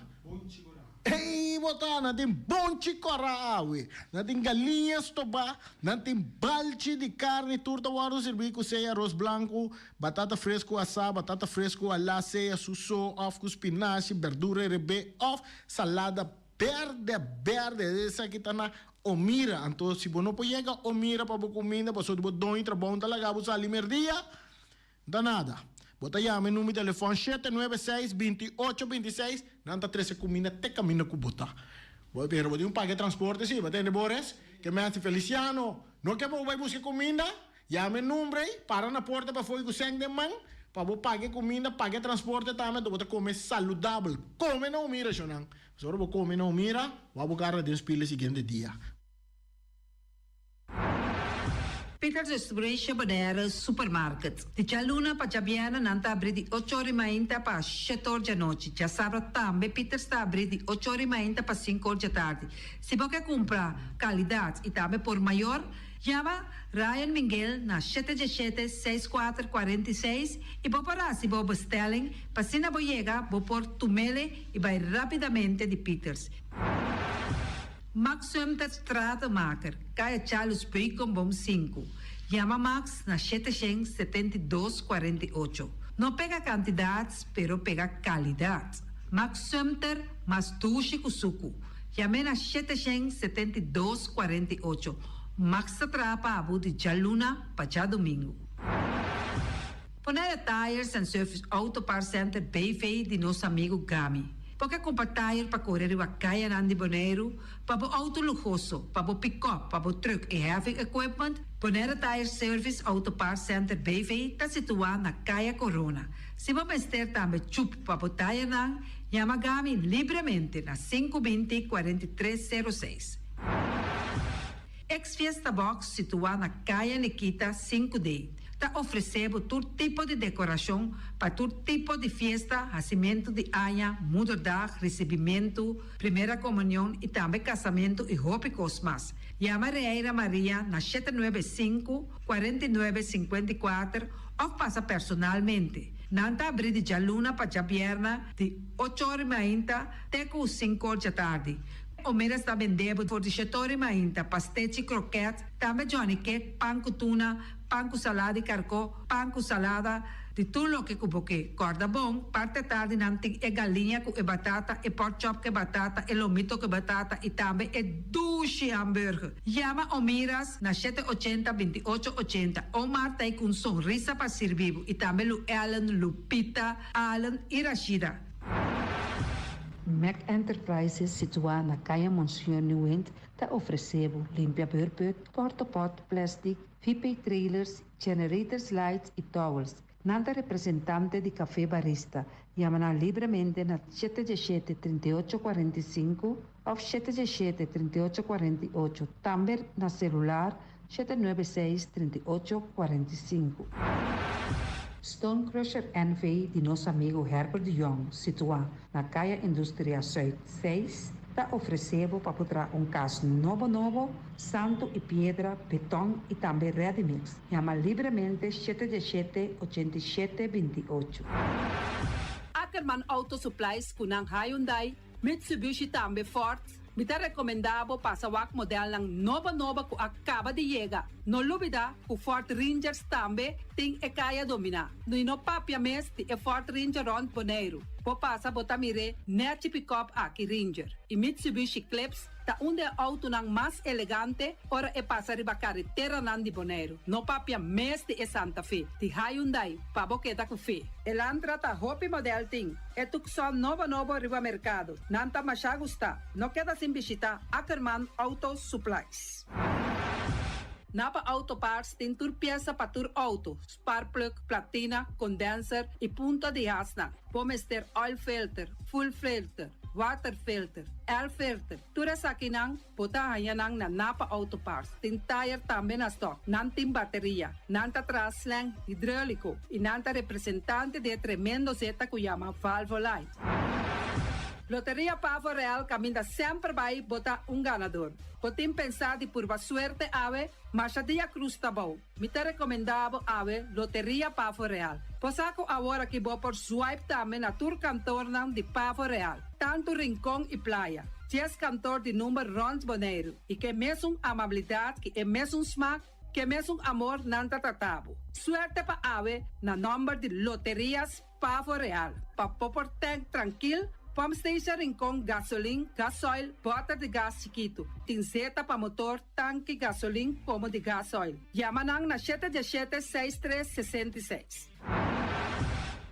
Ey bo ta, nan tin bonchi kòrá awe, nan tin galiña stobá, nan tin balchi di karni, tur ta wòrdu sirbí ku sea aros blanku, batata fresku asá, batata fresku alá, sea su so òf ku spinashi, bèrdura rebé òf salada bèrdè bèrdè. Esaki ta na Omira. Anto si bo no por yega Omira pa bo kuminda pasobra bo doño trabou no ta laga bo sali merdia, Da nada. Bo ta yama e number di telefòn 796 28 26, nan ta trese kuminda te kaminda ku bo ta. Bo pero bo tin un paga e transporte si, bo ta hende Boris, ke mester Feliciano no ke pa bo bai buska e kuminda, yama e number ei, para na porta pafó i ku sèn den man pa bo paga e kuminda, paga e transporte tambe, anto bo ta kome saludabel. Kome na Omira, shonnan. Pasobra ora bo kome na Omira, bo a bo kara den spil e siguiente dia.
Peters Restauration Bonaire Supermarket. Di djaluna pa djabièrnè nan ta abrí di ocho or i mainta pa shete or djanochi. Djasabra tambe Peters ta abrí di ocho or i mainta pa sinku or djatardi. Si bo ke kumpra kalidat i tambe por mayor, yama Ryan Minguel na shete djeshete, seis kuater, 46 i bo por hasi bo bestelling pa asina bo yega bo por tumele i bai rapidamente di Peters. Max Sumter Stratenmaker, Kaya Charles Beukenboom sinku. Yama Max na 772 48. No pega kantidat, pero pega kalidat. Max Sumter, mas dushi ku suku. Yam'é na 772 48. Max ta traha pa bo di djaluna pa djadumingu. Bonaire Tires and Service Auto Parts Center BV di nos amigu Gami. Bo ke kumpra tire pa kore riba kayanan di Boneiru, pa bo outo luhoso, pa bo pikòp, pa bo trùk i heavy equipment? Bonaire Tire Service Auto Parts Center BV ta situá na Kaya Corona. Si bo mester tambe chup pa bo tayernan, yama Gami libremente na 520 43 06. Ex Fiesta Box situá na Kaya Nikita 5D ta ofresé bo tur tipo di dekorashon pa tur tipo di fiesta, hasimentu di aña, moederdag, risibimentu, primera komunion i tambe kasamentu i hopi kos mas. Yama Reira Maria na 795 49 54 òf pasa personalmente. Nan ta abrí di djaluna pa djabièrnè di ocho or i mainta te ku sinku or djatardi. Omeras ta bende bo for di shetor i mainta, pastechi, kroket, tambe johnny cake, pan ku tuna, pan ku salada di karkó, pan ku salada, di tur loke ku bo ke. Kòrda bon, parti atardi nan tin e galiña ku e batata, e pork chop ku e batata, e lomito ku e batata i tambe e dushi hamburger. Yama Omiras na 780 28 80. Omar ta ei ku un sonrisa pa sirbi bo i tambe Lu Ellen, Lupita, Allen i Rashida.
Mac Enterprises situá na Kaya Monseñor Nieuwind ta ofresé bo limpia beurput, portapot, plastic, VP trailers, generators lights i towels. Nan ta representante di Café Barista. Yama nan libremente na 717 38 45 òf 717 38 48. Tambe na selular 796 38 45. Stone Crusher NV di nos amigu Herbert de Jong, situá na Kaya Industria Zuid 6, ta ofresé bo pa traha un kas nobo nobo, santu i piedra, beton i tambe ready mix. Yama libremente 717 87 28.
Ackerman Auto Supplies ku nan Hyundai, Mitsubishi tambe Ford. Mi ta rekomendá bo pasa wak modelnan nobo nobo ku a kaba di yega. No lubidá ku Ford Rangers tambe tin e kaya dominá. No no papia mes di e Ford Ranger rònt Boneiru. Bo pasa bo ta mir'é nèchi pick-up aki Ranger. I Mitsubishi Eclipse ta un di e outonan mas elegante ora e pasa riba kareteranan di Boneiru. No papia mes di e Santa Fe. Di Hyundai, pa bo keda ku fe. Elantra ta hopi model tin. E Tucson nobo nobo riba merkado. Nan ta masha gusta. No keda sin bishitá Ackerman Auto Supplies. Napa Auto Parts tin tur piesa pa tur outo, spark plug, platina, condenser i punta di hasnan. Bo mester oil filter, fuel filter, water filter, air filter. Tur esakinan, bo ta haña nan na Napa Auto Parts. Tin tire tambe na stock. Nan tin bateria. Nan ta traha slang hidráuliko. I nan ta representante di e tremendo zeta ku yama Valvoline. Loteria Pavo Real kaminda semper bai bo ta un ganadó. Bo tin pensá di purba suerte awe, masha dia krus ta bou. Mi ta rekomendá bo awe Loteria Pavo Real. Bo sa ku awor aki bo por swipe tambe na tur kantornan di Pavo Real, tantu Rincon i Playa. 10 kantor di number rònt Boneiru i ku e mesun amabilidat, ku e mesun smak, ku e mesun amor nan ta trata bo. Suerte pa awe na nòmber di Loterias Pavo Real. Pa bo por tank trankil, pump station Rincon, gasolin, gasoil, bòter di gas chikitu. Tin zeta pa motor, tanki, gasolin, komo di gasoil. Yama nan na 717 63 66.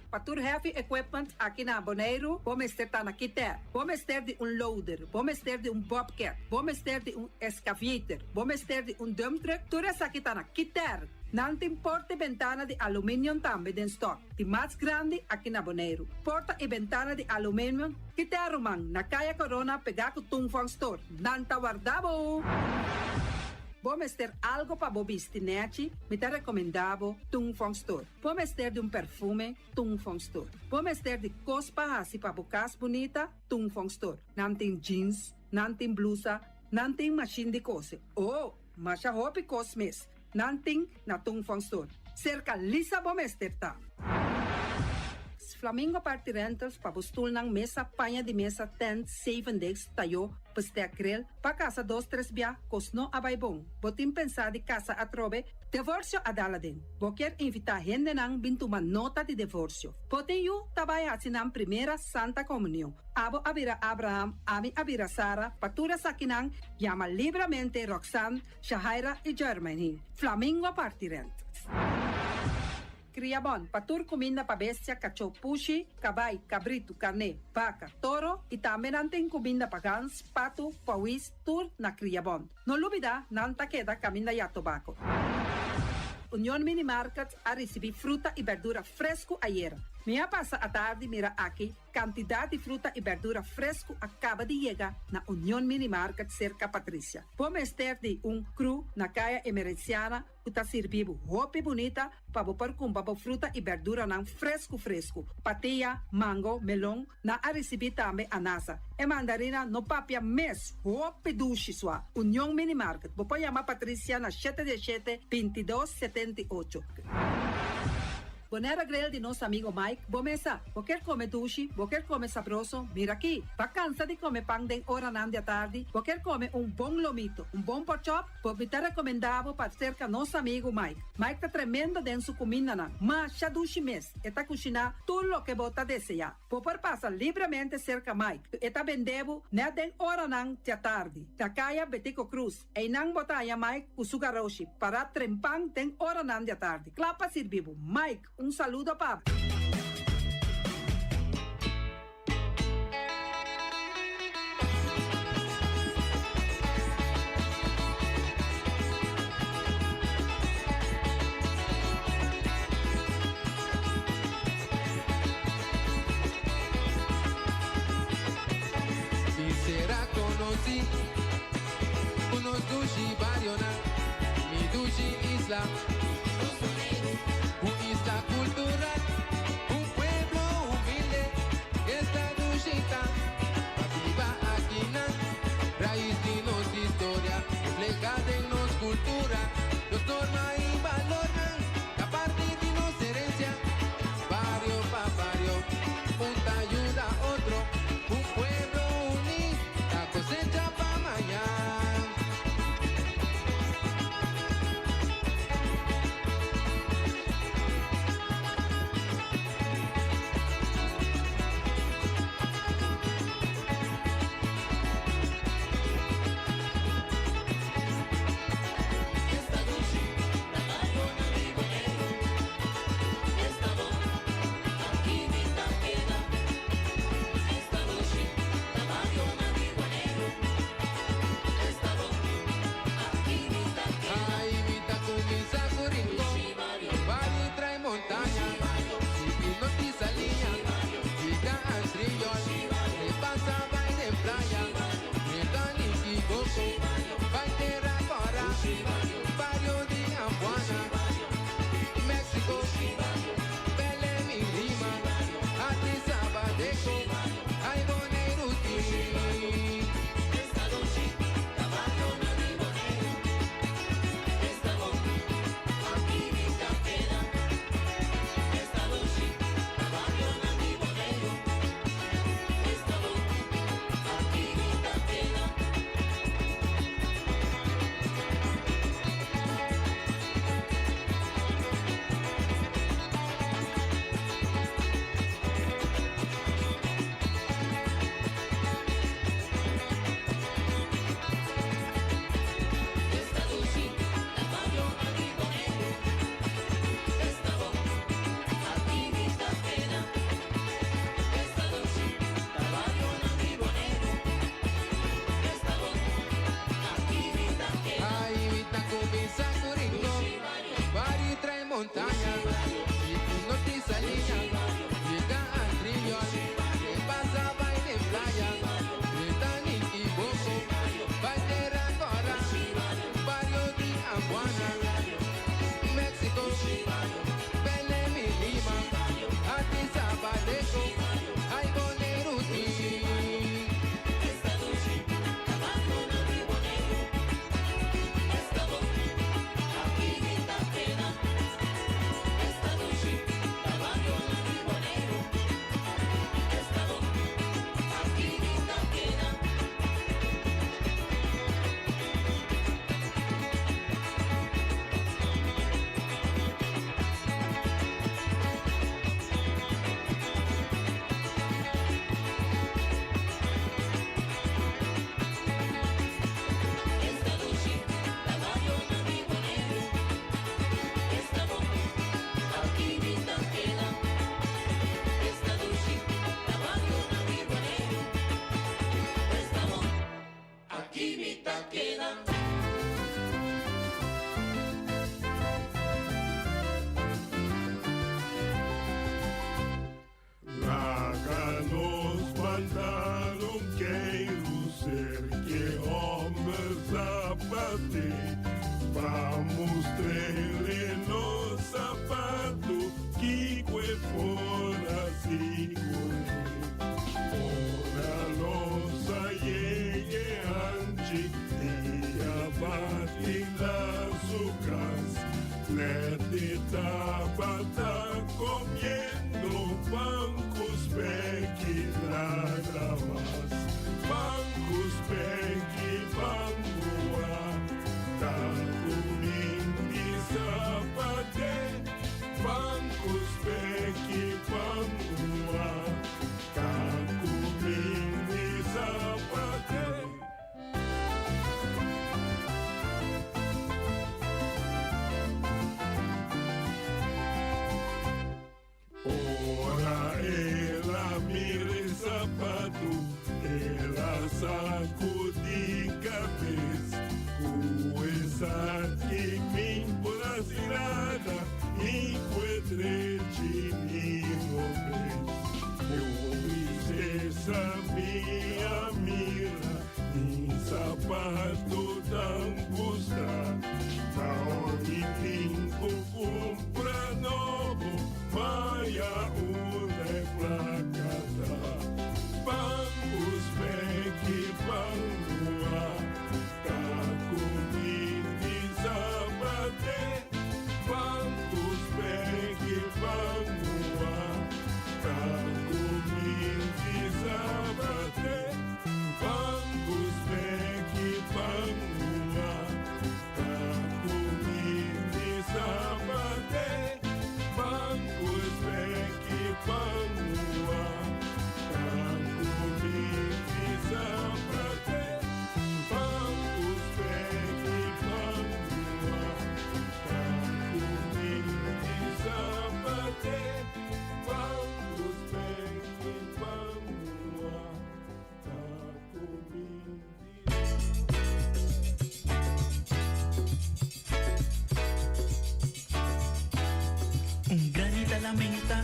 Pa tur heavy equipment aki na Boneiru, bo mester ta na Kiter. Bo mester di un loader, bo mester di un bobcat, bo mester di un excavator, bo mester di un dump truck, tur esaki ta na Kiter. Nan tin porta i bentana di aluminium tambe den stock. Di mas grandi aki na Boneiru. Porta i bentana di aluminium, Kiter ruman, na Kaya Corona pegá ku Tung Fong Store. Nan ta warda bo! Bo mester algu pa bo bisti nèchi, mi ta rekomendá bo Tung Fong Store. Bo mester di un perfume, Tung Fong Store. Bo mester di kos pa hasi pa bo kas bunita, Tung Fong Store. Nan tin jeans, nan tin blusa, nan tin mashin di kose. Oh, masha hopi kos mes. Nan tin na Tung Fong Store. Serka Lisa bo mester ta. Flamingo Party Rentals pa bo stulnan, mesa, paña di mesa, tent, seven days, tayó, bestek grill, pa kasa dos tres bia, kos no a bai bon. Bo tin pensá di kasa atrobe, divorsio a dal aden. Bo kier invitá hendenan bin tuma nota di divorsio. Bo tin yu ta bai hasi nan primera Santa Komunion. Abo a bira Abraham, ami a bira Sara, pa tur esakinan yama libremente Roxanne, Shahaira i Jermaine. Flamingo Party Rentals. Kriabon, pa tur kuminda pa bestia, kachó, pushi, kabai, kabritu, karné, baka, toro i tambe nan tin kuminda pa gans, patu, pawis, tur na Kriabon. No lubidá, nan ta keda kaminda ya tobako. Union Mini Market a risibí fruta i bèrdura fresku ayera. Mi a pasa atardi mira aki Kantidat di fruta i bèrdura fresku a kaba di yega na Union Mini Market serka Patricia. Bo mester di un kru na Kaya Emerenciana ku ta sirbi bo hopi bunita pa bo por kumpra bo fruta i bèrduranan fresku fresku. Patia, mango, melon, nan a risibí tambe anasa. E mandarina no papia mes, hopi dushi sua. Union Mini Market, bo por yama Patricia na shete diesshete, bintidos, 78. Bonaire Grill di nos amigo Mike, bo mesa. Bo kier come dushi, bo kier come sabroso, mira aki. Bo a cansa di come pan den oranan di atardi, bo kier come un bon lomito, un bon porkchop, bo mi ta recomenda bo pa cerca nos amigo Mike. Mike ta tremendo den su cumindanan, masha dushi mes, e ta cushina tur loke bo ta desea. Bo por pasa libremente cerca Mike, e ta bende bo net den oranan di atardi, na caya Betico Croes. Einan bo ta haña Mike ku su garoshi pará trempan den oranan di atardi, kla pa sirbi bo. Mike, un saludo pa bo.
Sin será konosí. Ku nos dushi barionan, mi dushi isla. Un isla kultural, un pueblo humilde, esta dushi ta pa biba akinan. Rais di nos historia, refleha den nos kultura, nos norma i balornan ta parti di nos herensia. Bario pa bario, un ta yuda otro, un pueblo uní ta kosecha pa mañan.
Sacudi cabes Cu esaki mi por haci nada Ni cu e drechi ni robes Cu tristeza mi a mira Mi zapato tan gusta Awor mi tin cu cumpra nobo Maya unda e placa ta Pan cu speki pan mua Ta cumindi zapate Pan cu speki pan mua Ta cumindi zapate Pan cu speki pan mua Ta cumindi zapate Pan cu speki pan mua Ta cumindi zapate Pan cu speki pan mua Ta cumindi zapate Pan cu speki pan mua Ta cumindi.
Un grandi ta lamenta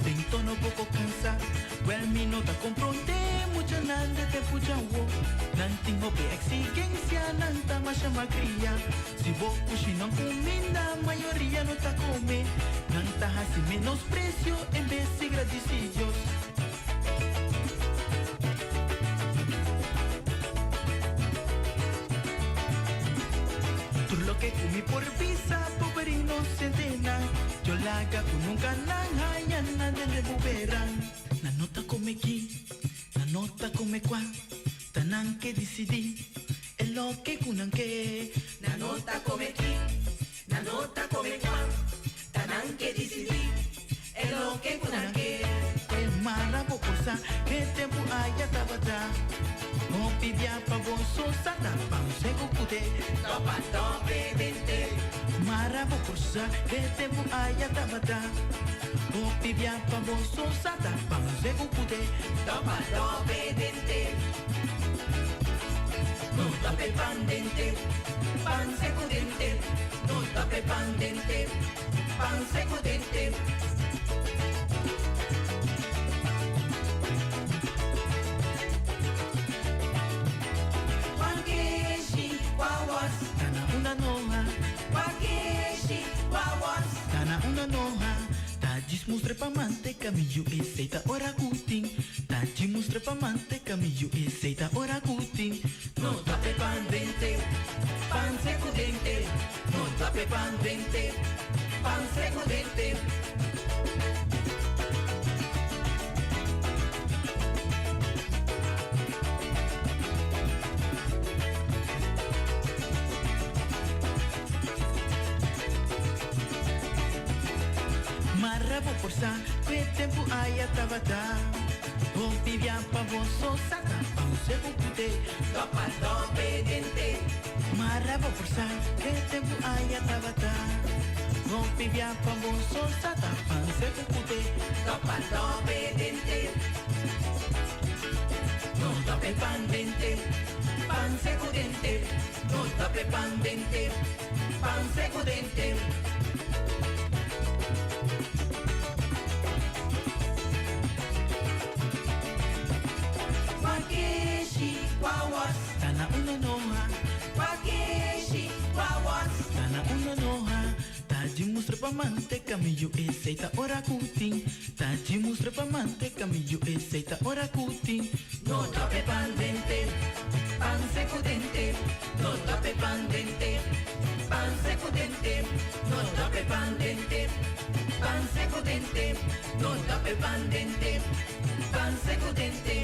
den tono poco cansa. Wel mi no ta compronde muchanan de tempo djawo. Nan tin hopi exigencia, nan ta masha malcria. Si bo cushina un cuminda, mayoria no ta come. Nan ta haci menosprecio en bes di gradici Dios. Tur loke ku mi por bisa, pober inosentenan, yo laga ku nunka nan haña nan den de buberan. Nan no ta kome ki, nan no ta kome kua, ta nan ke disidí e loke ku nan ke.
Nan no ta kome ki, nan no ta kome kua, ta nan ke disidí e loke ku nan ke.
E mara bo por sa ke tempu aya tabata. Hopi bia pa bo so sa ta pan seku kute.
Topa tope dente.
Mara bo por sa ke tempu aya tabata. Hopi bia pa bo so sa ta pan seku kute.
Topa tope dente. No tope pan dente. Pan seku dente. No tope pan dente. Pan seku dente. Wakeshi wawas.
Tana una noha.
Wakeshi wawas.
Tana una noha. Ta djis mustra pa manteca mi yu esey ta ora cu tin. Ta djis mustra pa manteca mi yu esey ta ora cu tin.
No tape pan dente. Pan secu dente. No tape pan dente. Pan secu dente.
Mara bo por sa cu e tempu aya tabata. Hopi bia pa bo so sa ta pan secu cute.
Topa tope dente.
Mara bo por sa cu e tempu aya tabata. Hopi bia pa bo so sa ta pan secu cute.
Topa tope dente. No tope pan dente. Pan secu dente. No tope pan dente. Pan secu dente. Wakeshi wawas.
Tana una noha.
Wakeshi wawas.
Tana una noha. Ta di mustra pa manteca mi yu esey ta ora cu tin. Ta di mustra pa manteca mi yu esey ta ora cu tin.
No tope pan dente. Pan secu dente. No tope pan dente. Pan secu dente. No tope pan dente. Pan secu dente. No tope pan dente. Pan secu dente.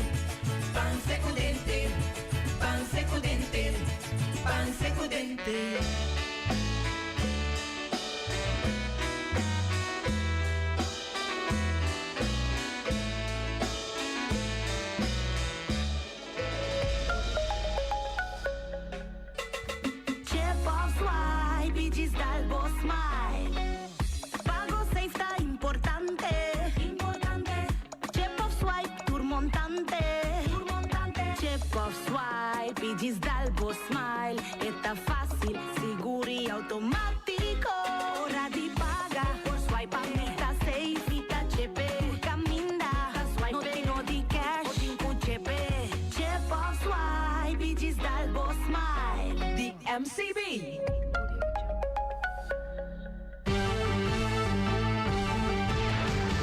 Pan secu dente. Pan secu dente. Pan secu dente.
Chip of swipe y djis dal bo smile. Pago safe ta importante. Importante. Chip of swipe tur montante. Tur montante. Chip of. swipe i djis dal bo smile. E ta fásil, sigur i outomátiko. Ora di paga, por swipe mi ta safe, mi ta chepe. Tur kaminda, ta swipe, no tin no di cash, bo tin ku chepe. Chip òf swipe i djis dal bo smile.
Di MCB.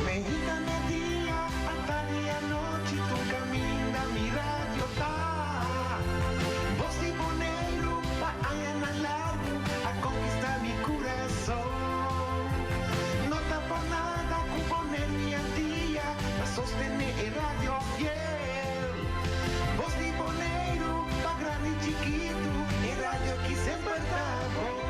Meinta media, atardi anochi, tur caminda mi radio ta. Bos di Boneiru pa añanan largu a conquista mi curason. No ta por nada cu Boneiru y Antia ta sostene e radio fiel. Bos di Boneiru pa grandi y chikitu, e radio ki semper ta bon.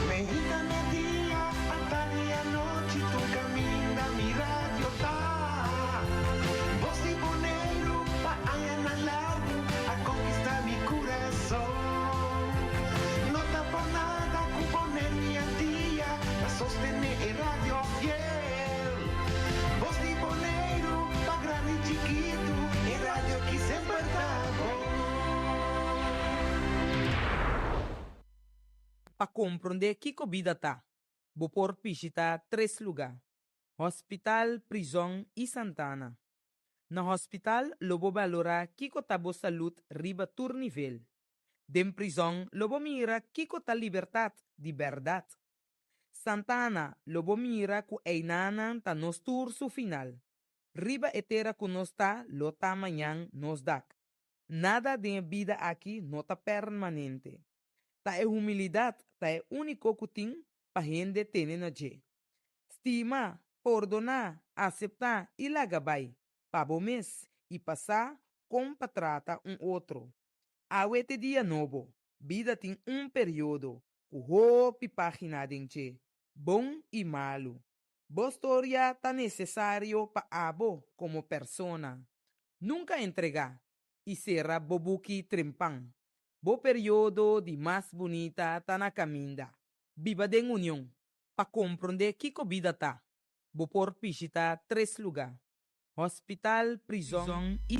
Meinta media, atardi anochi, tur kaminda mi radio ta. Bos di Boneiru pa añanan largu a konkistá mi kurason. No ta por nada ku Boneiru i Antia ta sostené e radio fiel. Bos di Boneiru pa grandi i chikitu, e radio ki semper ta bon.
Pa komprondé kiko bida ta, bo por bishitá tres lugá. Hospital, prizon y Santana. Na hospital lo bo balora kico ta bo salud riba tur nivel. Den prizon lo bo mira kico ta libertad di berdad. Santana lo bo mira cu eynanan ta nos tur su final. Riba e tera cu nos ta lo ta mañan nos dak. Nada den e bida aki no ta permanente. Ta e humilidad ta e unico cu tin pa hende tene na dje. Stima, pordoná, aseptá i laga bai, pa bo mes i pa sa kon pa trata un otro. Awe t'e dia nobo, bida tin un periodo ku hopi página den dje, bon i malu. Bo storia ta nesesario pa abo komo persona. Nunka entregá i sera bo buki trempan. Bo periodo di mas bunita ta na kaminda. Biba den union. Pa komprondé kiko bida ta, bo por bishitá tres lugá, hospital, prizòn i.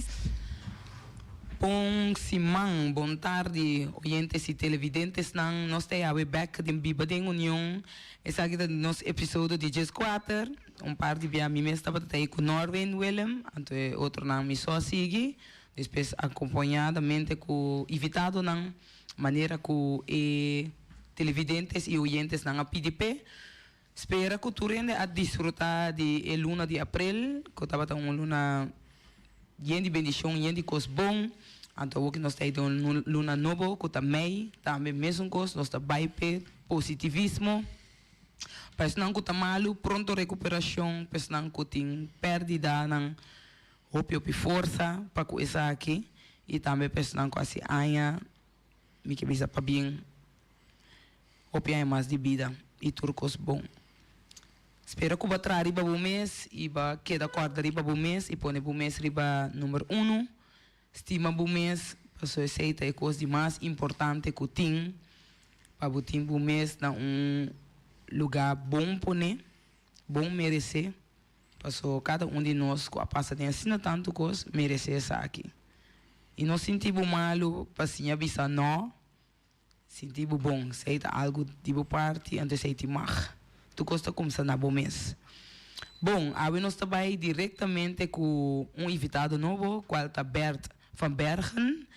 Bon siman, bon tardi oyentes y televidentesnan. Nos ta yawe bek den Biba den Union. Esaki ta nos episodio di djeskuater. Un par di bia mi mes tabata ta ei ku Norwin Willem, anto e otronan mi so a sigui. Despues akompañadamente ku invitadonan. Manera ku e televidentes i oyentesnan a pidi p'e, spera ku tur hende a disfrutá di e luna di aprel, ku tabata un luna yen di bendishon, yen di kos bon. Anto awor ku nos ta ei den un luna nobo ku ta mei, tambe mesun kos, nos ta bai p'e positivismo. Pa esnan ku ta malu, pronto rekuperashon, pa esnan ku tin pèrdidanan, Hopi hopi forsa pa ku esaki i tambe pa esnan ku hasi aña mi ke bisa pabien hopi aña mas di bida i tur kos bon. Spera ku bo a traha riba bo mes i bo a keda kòrda riba bo mes i pone bo mes riba number uno. Stima bo mes pasobra esei ta e kos di mas importante ku tin pa bo tin bo mes na un lugá bon pone, bon meresé. Paso kada un di nos ku a pasa den asina tantu kos meresé esaki. I no sinti bo malu pa siña bisa nò, sinti bo bon. Esei ta algu di bo parti, anto esei tin mag. Tur kos ta kumsa na bo mes. Bon, awe nos ta bai direktamente ku un invitado nobo, kual ta Bert van Bergen.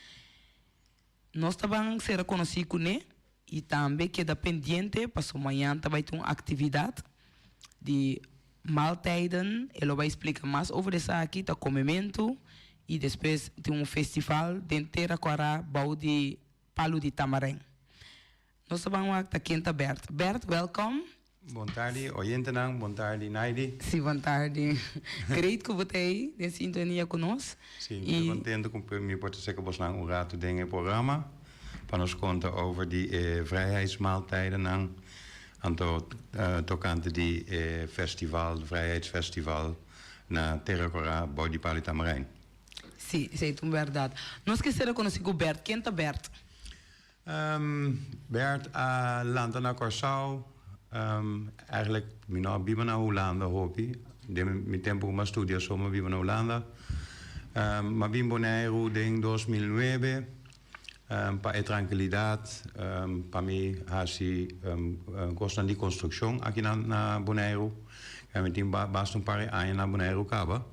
Nos ta ban sera konosí kuné i tambe keda pendiente paso mañan ta bai tin un aktividat di maaltijden. E lo bai splika mas over esaki, ta komementu i despues tin un festival den Tera Kòrá bou di Palu di Tamarijn. Nos ta ban wak ta ken ta Bert. Bert, wèlkòm.
Bon tardi oyentenan, bon tardi Naidi.
Sí, bon tardi. Great ku bo ta ei den sintonia ku nos.
Sí, mi ta kontento ku mi por ta seka bosnan un ratu den e programa pa nos konta over di e vrijheidsmaaltijdennan, anto tokante di e festival, vrijheidsfestival na Terra Corá bou di Pali Tamarijn.
Sí, esei ta un bèrdat. Nos ke ser konosí ku Bert. Ken ta Bert?
Bert a lanta na Kòrsou. Eigenlijk mi no a biba na Hulanda hopi. Den mi tempu ku mi a studia so mi a biba na Hulanda. Mi a bin Boneiru den 2009 pa e trankilidat, pa mi hasi kosnan di konstrukshon aki na Boneiru. Mi tin basta un par di aña na Boneiru kaba.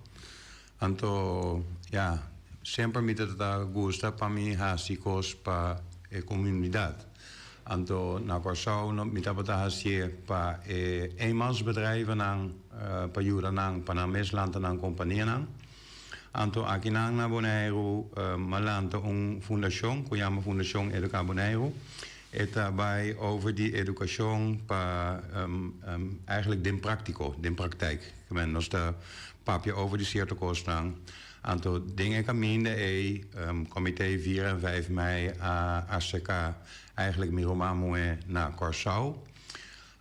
Anto, ya, semper mi ta ta gusta pa mi hasi kos pa e komunidat. Anto, na Kòrsou no mi tabata hasié pa e eenmansbedrijvennan, pa yuda nan pa nan mes lanta nan kompanianan. Anto, akinan na Boneiru m'a lanta un fundashon ku yama Fundashon Eduká Boneiru. E ta bai over di edukashon pa eigenlijk den práktiko, den praktijk. Nos ta papia over di sierto kosnan. Anto den e kaminda ei Komité vier en vijf mei a aserká eigenlijk mi ruman muhé na Kòrsou.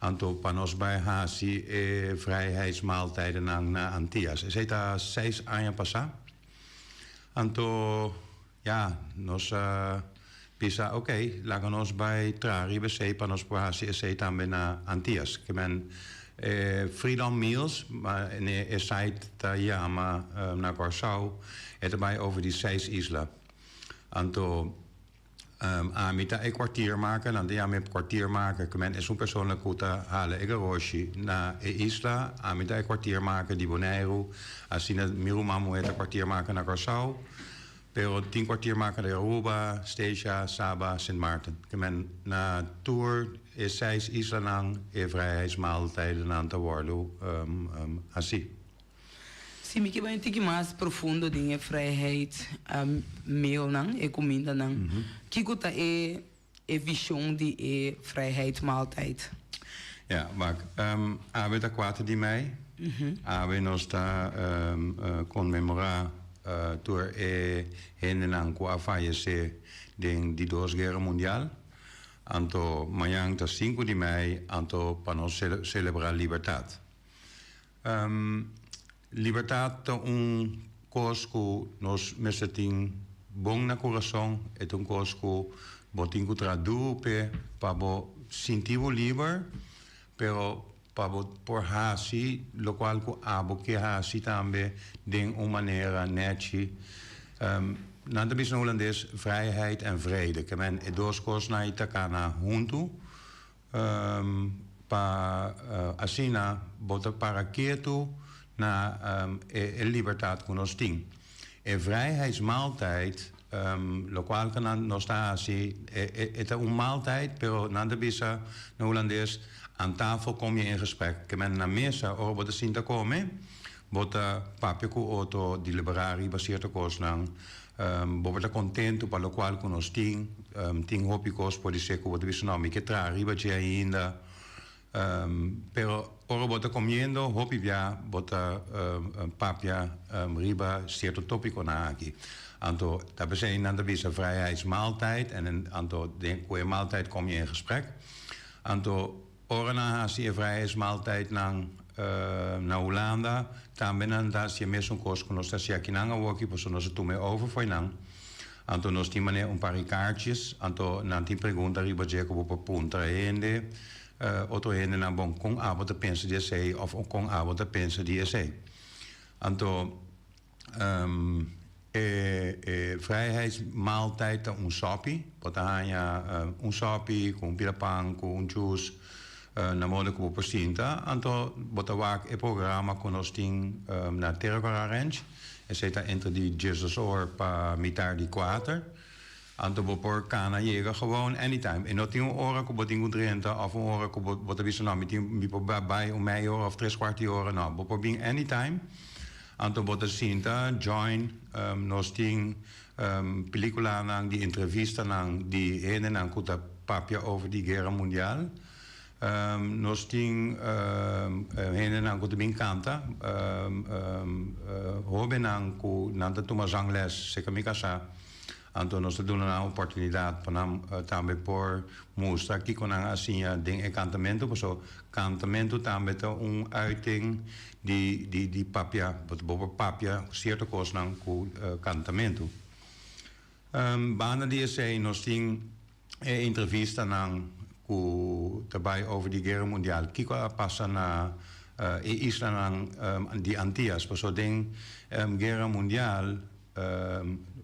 Anto pa nos bai hasi e vrijheidsmaaltijdennan na Antias. Esei ta seis aña pasá. Anto ya, nos a bisa ok, laga nos bai traha riba esei pa nos por hasi esei tambe na Antias. Ke men e Freedom Meals, ma e site ta yama na Kòrsou, e ta bai over di seis isla. Anto. Ami ta e kwartiermaker, nan ta yama e kwartiermaker, ku men esun persona ku ta hala e garoshi na e isla. Ami ta e kwartiermaker di Boneiru, asina mi ruman muhé ta kwartiermaker na Kòrsou, pero tin kwartiermaker di Aruba, Statia, Saba, Sint Maarten. Ku men na tur e seis islanan e vrijheidsmaaltijdennan ta wòrdu hasí.
Si mi ke bai un tiki mas profundo den e vrijheid mealnan, e kumindanan, kiko ta e e vishon di e vrijheidsmaaltijd?
Ja, wak, awe ta kuater di mei, awe nos ta konmemorá tur e hendenan ku a fayesé den di dos guera mundial. Anto mañan ta sinku di mei, anto pa nos selebrá libertat. Libertat ta un kos ku nos mester tin bon na kurason, e ta un kos ku bo tin ku traha duru p'e pa bo sinti bo liber, pero pa bo por hasi lokual ku abo ke hasi tambe den un manera nèchi. Nan ta bisa na hulandes vrijheid en vrede, ke men e dos kosnan ei ta kana huntu. Pa asina bo ta para ketu na e libertat ku nos tin. E vrijheidsmaaltijd, lokual ku nan nos ta hasi, e ta un maaltijd, pero nan ta bisa na hulandes, aan tafel kom je in gesprek. Ke men na mesa ora bo ta sinta kome, bo ta papia ku otro, deliberá riba sierto kosnan. Bo por ta kontentu pa lokual ku nos tin. Tin hopi kos podisé ku bo ta bisa, No, mi ke traha riba dje ainda. Pero ora bo ta komiendo, hopi bia bo ta papia riba sierto tópikonan aki. Anto ta p'esei nan ta bisa vrijheidsmaaltijd en anto den ku e maaltijd kom je in gesprek. Anto Ora nan hasi e vrijheidsmaaltijdnan na Hulanda, tambe nan ta hasi e mesun kos ku nos ta hasi akinan awoki, pasobra nos a tuma e over fo'i nan. Anto nos tin manera un par di kaartjes, anto nan tin pregunta riba dje ku bo por puntra hende, otro hendenan, bon, kon abo ta pensa di esei òf kon abo ta pensa di esei. Anto. E e vrijheidsmaaltijd ta un sòpi. Bo ta haña un sòpi ku un pida pan ku un jus na moda ku bo por sinta. Anto bo ta wak e programa ku nos tin na Tera Kora Ranch. Esei ta entre di diesdos or pa mitar di kuater. Anto bo por kana yega gewoon anytime. E no tin un ora ku bo tin ku drenta òf un ora ku bo bo ta bisa no mi tin mi por bai un mei ora òf tres kuart di ora. No, bo por bin anytime. Anto bo ta sinta join nos tin peliculanan di entrevistanan di hendenan cu ta papia over di guera mundial. Nos tin hendenan cu ta bin canta, hobennan cu nan ta tuma zangles seca mi casa. Anto nos ta duna nan oportunidad pa nan tambe por mustra kico nan a siña den e cantamento, paso cantamento tambe ta un uiting di di di papia, bo por papia cierto cosnan cu cantamento. Banda di esey nos tin e entrevistanan cu ta bay over di Guera Mundial, kico a pasa na e islanan di Antillas, paso den Guera Mundial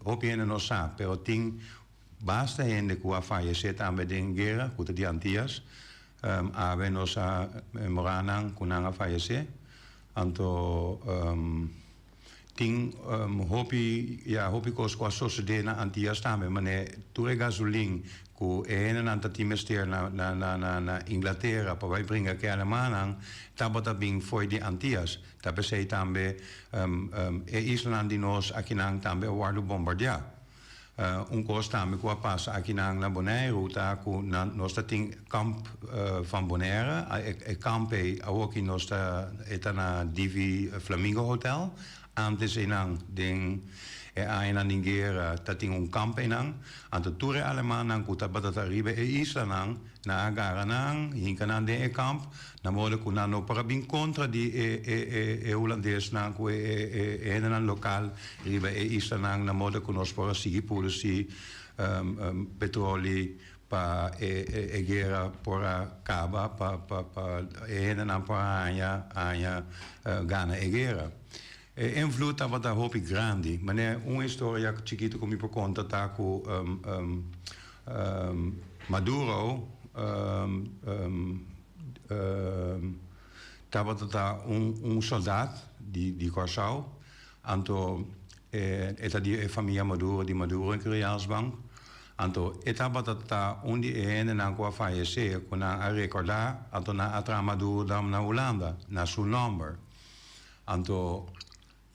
Hopi hende no sa, pero tin basta hende ku a fayesé tambe den guera, ku ta di Antias. Awe nos a memorá nan ku nan a fayesé. Anto tin hopi, ya, hopi kos ku a sosodé na Antias tambe, manera tur e gasolin ku e hendenan ta tin mester na na na Inglatera pa bai bringa ku e alemanan tabata bin fo'i di Antias. Ta p'esei tambe e islanan di nos akinan tambe a wòrdu bombardiá. Un kos tambe ku a pasa akinan na Boneiru ta ku nan nos ta tin Kamp van Bonaire, e kamp ei awoki nos ta e ta na Divi Flamingo Hotel. Antes einan den e añanan di guera ta tin un kamp einan. Anto tur e alemannan ku tabata ta riba e islanan Nan a gara nan, hinka nan den e kamp, na modo ku nan no por a bin kontra di e e e e hulandesnan ku e e e hendenan lokal riba e islanan, na modo ku nos por a sigui produsí petroli pa e e e guera por a kaba, pa pa pa e hendenan por a haña haña gana e guera. E invloed tabata hopi grandi. Manera un historia chikitu ku mi por konta ta ku. Maduro um, um, tabata ta un soldaat di Kòrsou, anto e ta di e famia Maduro di Maduro Bank. Anto e tabata ta un di e hendenan ku a fayesé ku nan a rekordá, anto nan a traha Madurodam na Hulanda na su nòmber. Anto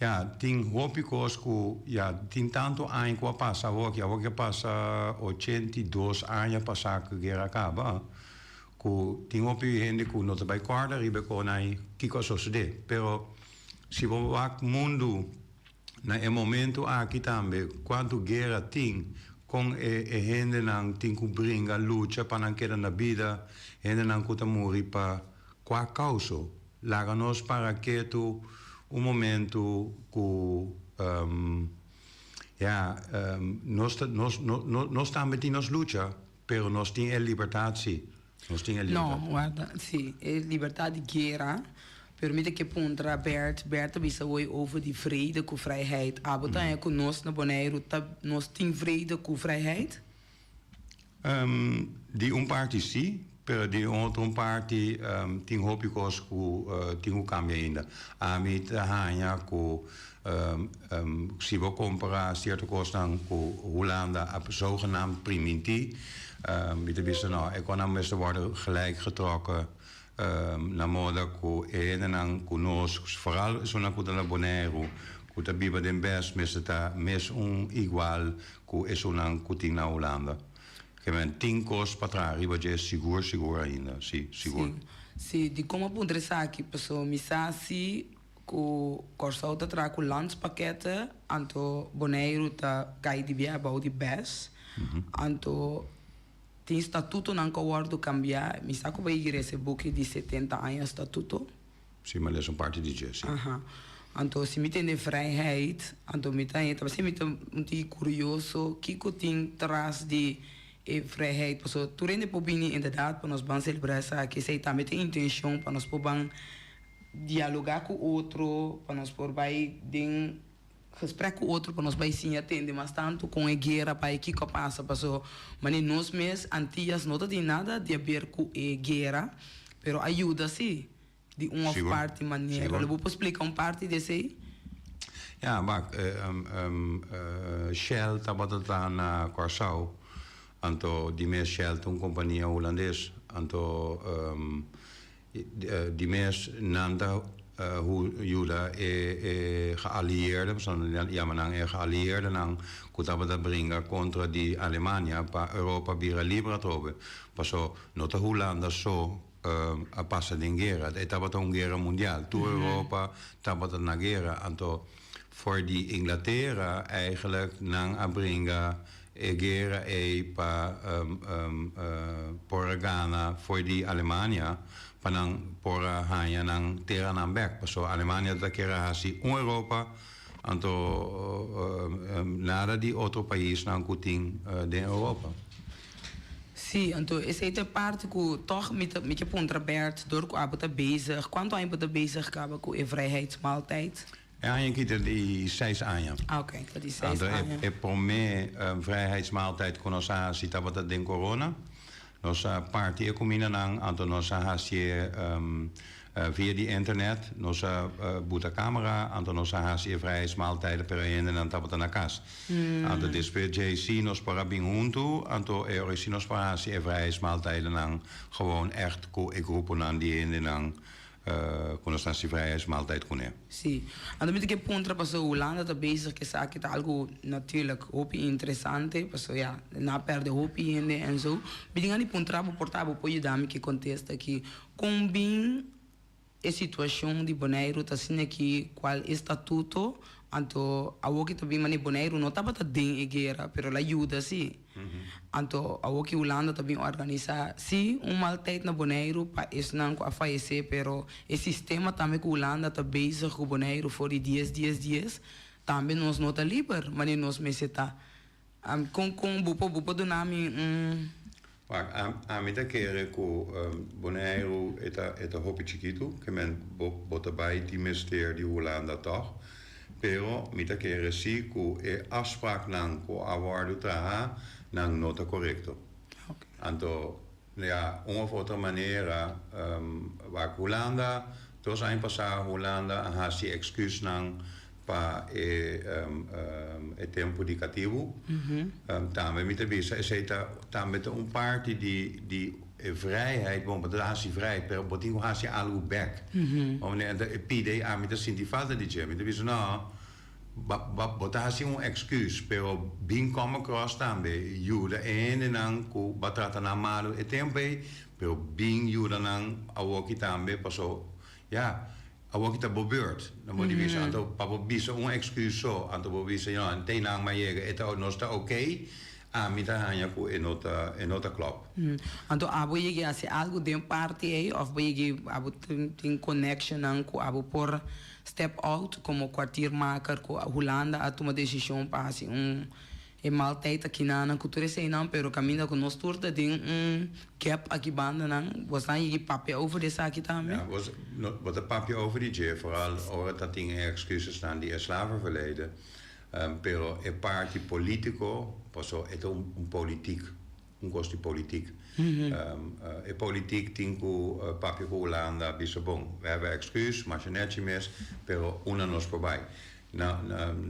ya, tin hopi kos ku ya tin tantu aña ku a pasa awoki, awoki a pasa 82 aña pasá ku guera a kaba, ku tin hopi hende ku no ta bai kòrda riba e kos ei kiko a sosodé. Pero si bo wak mundu na e momento aki tambe kuantu guera tin, kon e hendenan tin ku bringa, lucha pa nan keda na bida, hendenan ku ta muri pa kua kousa. Laga nos para ketu un momento ku ya, nos ta nos nos tambe tin nos lucha, pero nos tin e libertat si, nos tin e libertat.
No, warda, si, e libertat di guera, pero mi ta ke puntra Bert, Bert ta bisa hoy over di vrede ku vrijheid. Abo ta haña ku nos na Boneiru ta nos tin vrede ku vrijheid?
Di un parti si, pero di un otro parti tin hopi kos ku tin ku kambia ainda. Ami ta haña ku si bo kompará sierto kosnan ku Hulanda a zogenaamd primintí, mi ta bisa no, e konan mester wòrdu gelijk getrokken na moda ku e hendenan ku nos, foral esunnan ku ta na Boneiru, ku ta biba den bes mester ta mes un igual ku esunnan ku tin na Hulanda. Ke men tin kos pa traha riba dje sigur sigur ainda, si, sigur.
Si, dikon a puntra esaki? Pasobra mi sa si ku Kòrsou ta traha ku landspakketen, anto Boneiru ta kai di bia abou di bes, anto tin statutonan ku a wòrdu kambiá. Mi sa ku bo a yega e buki di 70 aña statuto.
Si, mi a lesa un parti di dje, si.
Aha. Anto si mi tende vrijheid, anto mi ta heta, pasobra mi ta un tiki kurioso kiko tin tras di e vrijheid, pasobra tur hende por bini inderdaad pa nos ban selebrá esaki, esei tambe ta e intenshon pa nos por ban dialogá ku otro, pa nos por bai den gesprek ku otro, pa nos bai siña tende mas tantu kon e guera bai, kiko a pasa, pasobra manera nos mes Antillas no ta tin nada di haber ku e guera, pero a yuda si. Di un of parti manera. Lo bo por splika un parti di esei?
Ja, wak, Shell tabata ta na Kòrsou, anto di mes Shell ta un kompania hulandes, anto di mes nan ta yuda e geallieerden, pasobra nan yama nan e geallieerdennan ku tabata bringa kontra di Alemania pa Europa bira liber atrobe, paso no ta Hulanda so a pasa den guera. E tabata un guera mundial. Tur Europa tabata na guera. Anto for di Inglatera eigenlijk nan a bringa e guera ei pa por a gana for di Alemania pa nan por a haña nan teranan bek. Pasobra Alemania ta kier a hasi un Europa anto nada di otro paisnan ku tin den Europa.
Sí, anto esei ta e parti ku tòg mi ta mi ke puntra Bert, dor ku abo ta bezig, kuantu aña bo ta bezig kaba ku e vrijheidsmaaltijd?
E aña aki ta di seis aña.
Ah, oké, ta di seis
Anto
aña.
e promé vrijheidsmaaltijd ku nos a hasi tabata den corona. Nos a parti e kumindanan, anto nos a hasié via di internet. Nos a buta kamera, anto nos a hasi e vrijheidsmaaltijden, pero e hendenan tabata na kas. Anto despues djei si nos por a bin huntu, anto e ora si nos por a hasi e vrijheidsmaaltijdennan gewoon ègt ku e gruponan di hendenan ku nos ta hasi vrijheidsmaaltijd kuné.
Sí. Anto mi ta ke puntra pasobra Hulanda ta bezig ku esaki ta algu natuurlijk hopi interesante pasobra ya nan a pèrdè hopi hende enzo. Mi tin gana di puntra bo por ta bo por yuda mi ku e kontesta aki. Kon bin e situashon di Boneiru ta asina aki kual e statuto anto awoki ta bin manera Boneiru no tabata den e guera pero el a yuda si. Anto awoki Hulanda ta bin organisa si un maltijd na Boneiru pa esnan ku a fayese pero e sistema tambe ku Hulanda ta bezig ku Boneiru for di dies dies dies tambe nos no ta liber manera nos mester ta. Kon kon bo por bo por duna mi un.
Wak, ami ta kere ku Boneiru e ta e ta hopi chikitu, ke men bo bo ta bai tin mester di Hulanda tòg, pero mi ta kere si ku e afspraaknan ku a wòrdu traha nan no ta korekto. Anto ya un of otro manera wak Hulanda dos aña pasá Hulanda a hasi ekskusnan pa e e tempu di katibu. Tambe mi ta bisa esei ta tambe ta un parti di di e vrijheid, bon bo ta hasi vrij pero bo tin ku hasi algu bèk. Anto e pide ami ta sinti falta di dje. Mi ta bisa no. Bo ta hasi un excuse, pero bin come across tambe, yuda e hendenan cu bo a trata nan malo e tempo ey, pero bin yuda nan awoki tambe, paso ya, awoki ta bo beurt, nan bo di bisa, anto pa bo bisa un excuse so, anto bo bisa, you know, te nan m'a yega, e ta, nos ta ok, ami ta haña cu e no ta, e no ta klop.
Anto abo yega hasi algo den parti ey, of bo yega, abo tin connectionnan cu abo por Step out como kwartiermaker cu Hulanda a tuma decision pa haci un e maaltijd akinanan cu tur eseinan pero caminda cu nos tur ta den un gap aki bandanan bosnan yigi papia over di esaki tambe?
Ja, bos no bo ta papia over di dje vooral ora ta tin e excusesnan di e slavenverleden pero e parti politico paso e ta un politiek. Un kos di politiek. E politiek tin ku papia ku Hulanda bisa bon, we hebben excuus, masha nechi mes, pero una nos por bai. Na,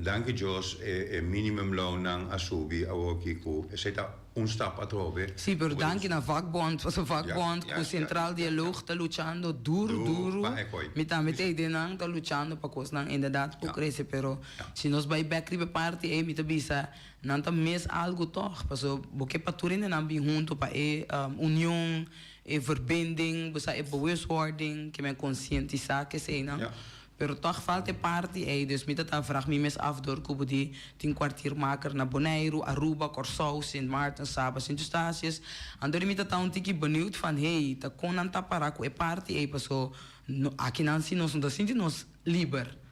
danki Dios e minimumloonnan a subi awoki ku esei ta un stap atrobe.
Sí, pero danki na vakbond, pasobra vakbond ku Centraal Dialoog ta luchando duru duru. Mi tambe ta ei den nan ta luchando pa kosnan inderdaad por krese, pero si nos bai bek riba e parti ei mi ta bisa Nan ta mis algu tòg, paso bo ke pa tur hendenan bin huntu pa e union, e verbinding, bo sa e bewustwording, ke men konsientisá ke eseinan. Pero tòg falta e parti ei, dus mi ta ta vrag mi mes af dor ku bo di tin kwartiermaker na Boneiru, Aruba, Kòrsou, Sint Maarten, Saba, Sint Eustatius. Anto di mi ta ta un tiki benieuwd van hey, ta kon nan ta para ku e parti ei, paso akinan si nos no ta sinti nos liber.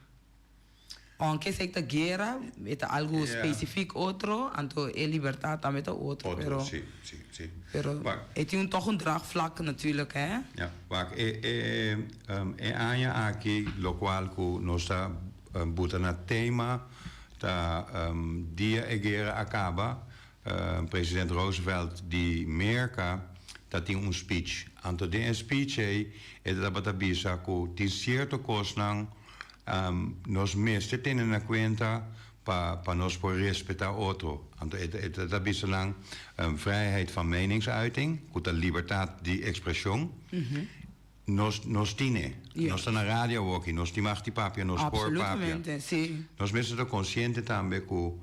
Aunke esei ta guera, e ta algu specifiek otro, anto e libertad tambe ta otro,
Otro,
pero
sí, sí, sí.
pero
Wak.
e tin un toch un draagvlak natuurlijk, hè.
Ja, wak, e, e, e aña aki locual cu nos ta buta na tema ta dia e guera a caba, President Roosevelt di Merca ta tin un speech. Anto den e speech ei e ta tabata bisa cu tin cierto cosnan Nos mester tene na kuenta pa pa nos por respetá otro. Anto e e ta bisa nan vrijheid van meningsuiting, ku ta libertat di ekspreshon. Nos nos tin e. Nos ta na radio awoki, nos tin mag di papia, nos por papia.
Absolutamente, si.
Nos mester ta konsiente tambe ku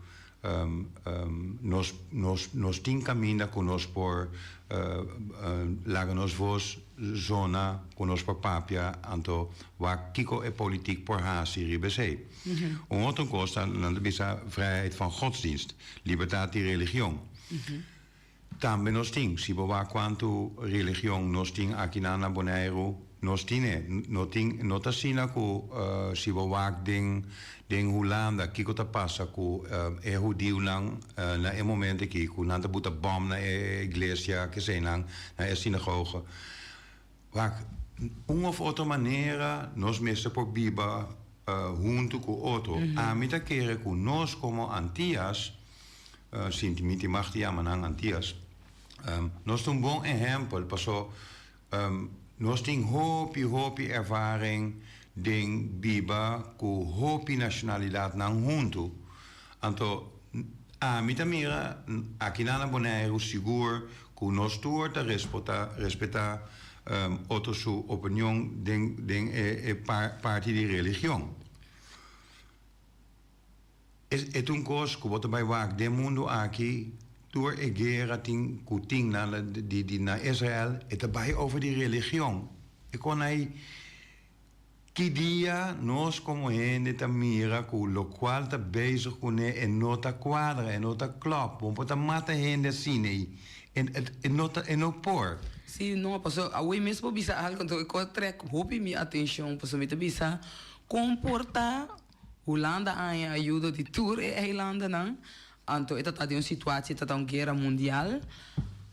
Nos nos nos tin caminda cu nos por laga nos voz zona, cu nos por papia, anto wak kico e politiek por haci riba esey. Un otro cos ta, nan ta bisa vrijheid van godsdienst, libertad di religion. Tambe nos tin, si bo wak cuantu religion nos tin akinan na Boneiru, nos tin e. No tin, no ta asina cu si bo wak den den Hulanda kico ta pasa cu e hudiunan na e momento aki cu nan ta buta bom na e iglesia, keseinan, na e sinagoge. Wak, un of otro manera nos mester por biba huntu cu otro. Ami ta kere cu nos como Antias, Sinti mi tin mag di yama nan Antias. Nos ta un bon ehèmpel paso nos tin hopi hopi ervaring den biba ku hopi nashonalidatnan huntu. Anto ami ta mira akinan na Boneiru sigur ku nos tur ta respetá otro su opinion den den e parti di religion. E ta un kos ku bo ta bai wak den mundu aki, tur e guera tin ku tin na di di na Israel, e ta bai over di religion. E kon ai ki dia nos komo hende ta mira ku lokual ta bezig kuné e no ta kuadra, e no ta klòp, bo por ta mata hende asina ei, e no ta e no por.
Sí, no, pasobra awe mes bo bisa algu, anto e kos trèk hopi mi atenshon, pasobra mi ta bisa kon por ta Hulanda a haña ayudo di tur e eilandennan, anto e ta ta den un situatie ta ta un guera mundial,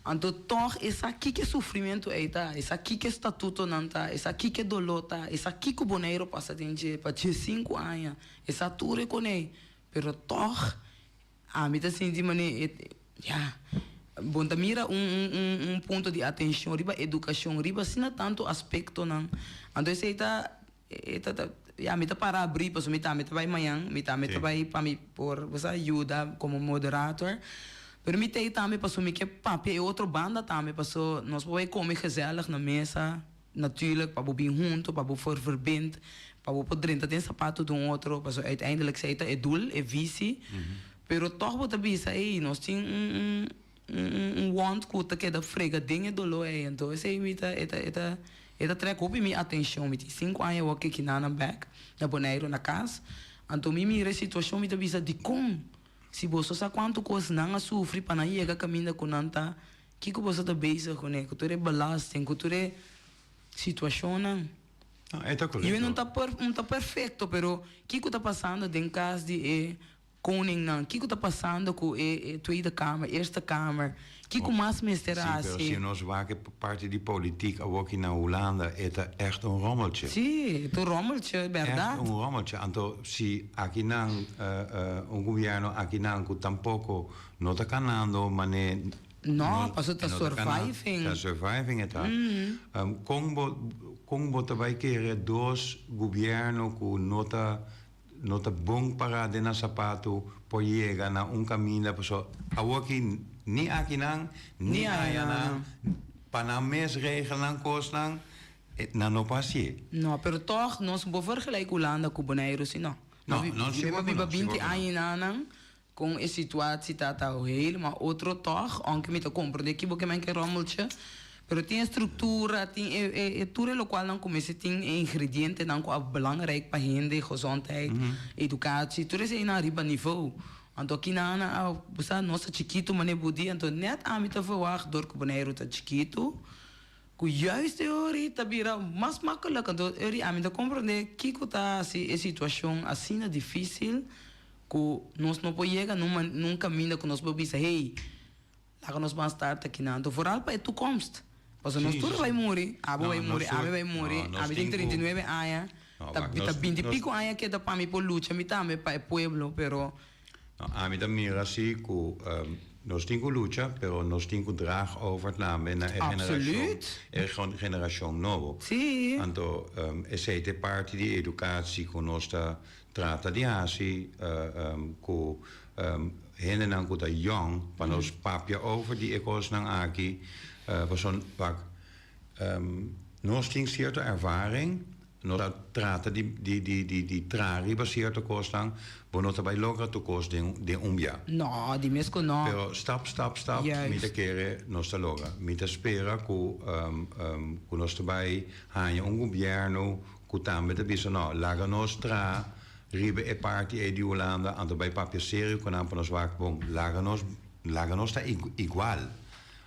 anto tòg e sa kiko e sufrimentu ei ta, e sa kiko e statutonan ta, e sa kiko e doló ta, e sa kiko Boneiru pasa den dje pa diesinku aña, e sa tur e konei, pero tòg ami ta sinti manera e. Ya, bo ta mira un un un un punto di atencion riba educacion, riba asina tanto aspectonan. Anto esey ta e ta ta ya mi ta para abri pasobra mi tambe ta bay mañan, mi tambe ta bay pa mi por bo sa yuda como moderator. Pero mi ta ey tambe pasobra mi ke papia e otro banda tambe paso nos por bay come gezellig na mesa natuurlijk pa bo bin hunto, pa bo for verbind, pa bo por drenta den sapato di un otro pasobra uiteindelijk esey ta e doel, e visie. Pero tòg bo ta bisa, Ey, nos tin un un un wond ku ta keda frega den e doló ey. Anto esey mi ta e ta e ta e ta trèk hopi mi atenshon. Mi tin sinku aña awor ke kinanan bèk na Boneiru na kas. Anto mi mira e situashon mi ta bisa, Dikon? Si boso sa kuantu kos nan a sufri pa nan yega kaminda ku nan ta, kiko boso ta bezig kuné? Ku tur e belasting, ku tur e situashonnan.
No, e ta korekto.
Yu no ta per no ta perfekto, pero kiko ta pasando den kas di e Koningnan, kiko ta pasando ku e Tweede Kamer, Eerste Kamer? Kiko mas mester
Sí, pero
hasi?
si nos wak e parti di politiek awoki na Hulanda, e ta echt un rommeltje.
Sí, e ta un rommeltje, bèrdat.
Echt un rommeltje. Anto si akinan un gobierno akinan ku tampoko no ta kanando manera
No, paso ta surviving.
Ta surviving e ta. Kon bo kon bo ta bai kere dos gobierno ku no ta No ta bon para den nan sapatu por yega na un kaminda pasobra awoki ni akinan ni ayanan pa nan mes regel nan kosnan nan no por hasié.
No, pero tòg nos no por vergelijk Hulanda ku Boneiru si no.
No, no, sigur ku
Mi
no,
biba
sigur
binti
ku no.
aña nan kon e situatie ta ta helemaal otro tòg, ounke mi ta komprendé kibo ke men ke rommeltje, pero tin e struktura, tin e e e tur e lokualnan ku mester tin e ingredientenan ku a belangrijk pa hende, gezondheid, educatie, tur eseinan riba nivou. Anto akinan a bo sa nos ta chikitu manera bo di, anto nèt ami ta verwagt dor ku Boneiru ta chikitu, ku juist e ora ta bira mas makkelijk, anto e ora ami ta komprendé kiko ta hasi e situashon asina difísil. Ku nos no por yega nun nun kaminda ku nos por bisa, hey, laga nos ban start akinan. Anto vooral pa e toekomst. Pasobra nos tur a bai muri, abo bai muri, ami bai muri, ami tin 39 aña, ta ta binti piko aña keda pa mi por lucha mi tambe pa e pueblo, pero.
No, ami ta mira si ku nos tin ku lucha, pero nos tin ku draag over tambe na e generashon, e generashon nobo. Anto esei ta e parti di educatie ku nos ta Trata di hasi ku hendenan ku ta yòn pa nos papia over di e kosnan aki, pasobra wak nos tin sierto ervaring, nos ta trata di di traha riba sierto kosnan, bo no ta bai logra tur kos den un bia.
No, di mes ku no.
Pero stap stap stap mi ta kere nos ta logra. Mi ta spera ku ku nos ta bai haña un gobièrnu Ku tambe ta bisa no, laga nos traha riba e parti ei di Hulanda, anto bai papia serio ku nan pa nos wak bon, laga nos, laga nos ta igual.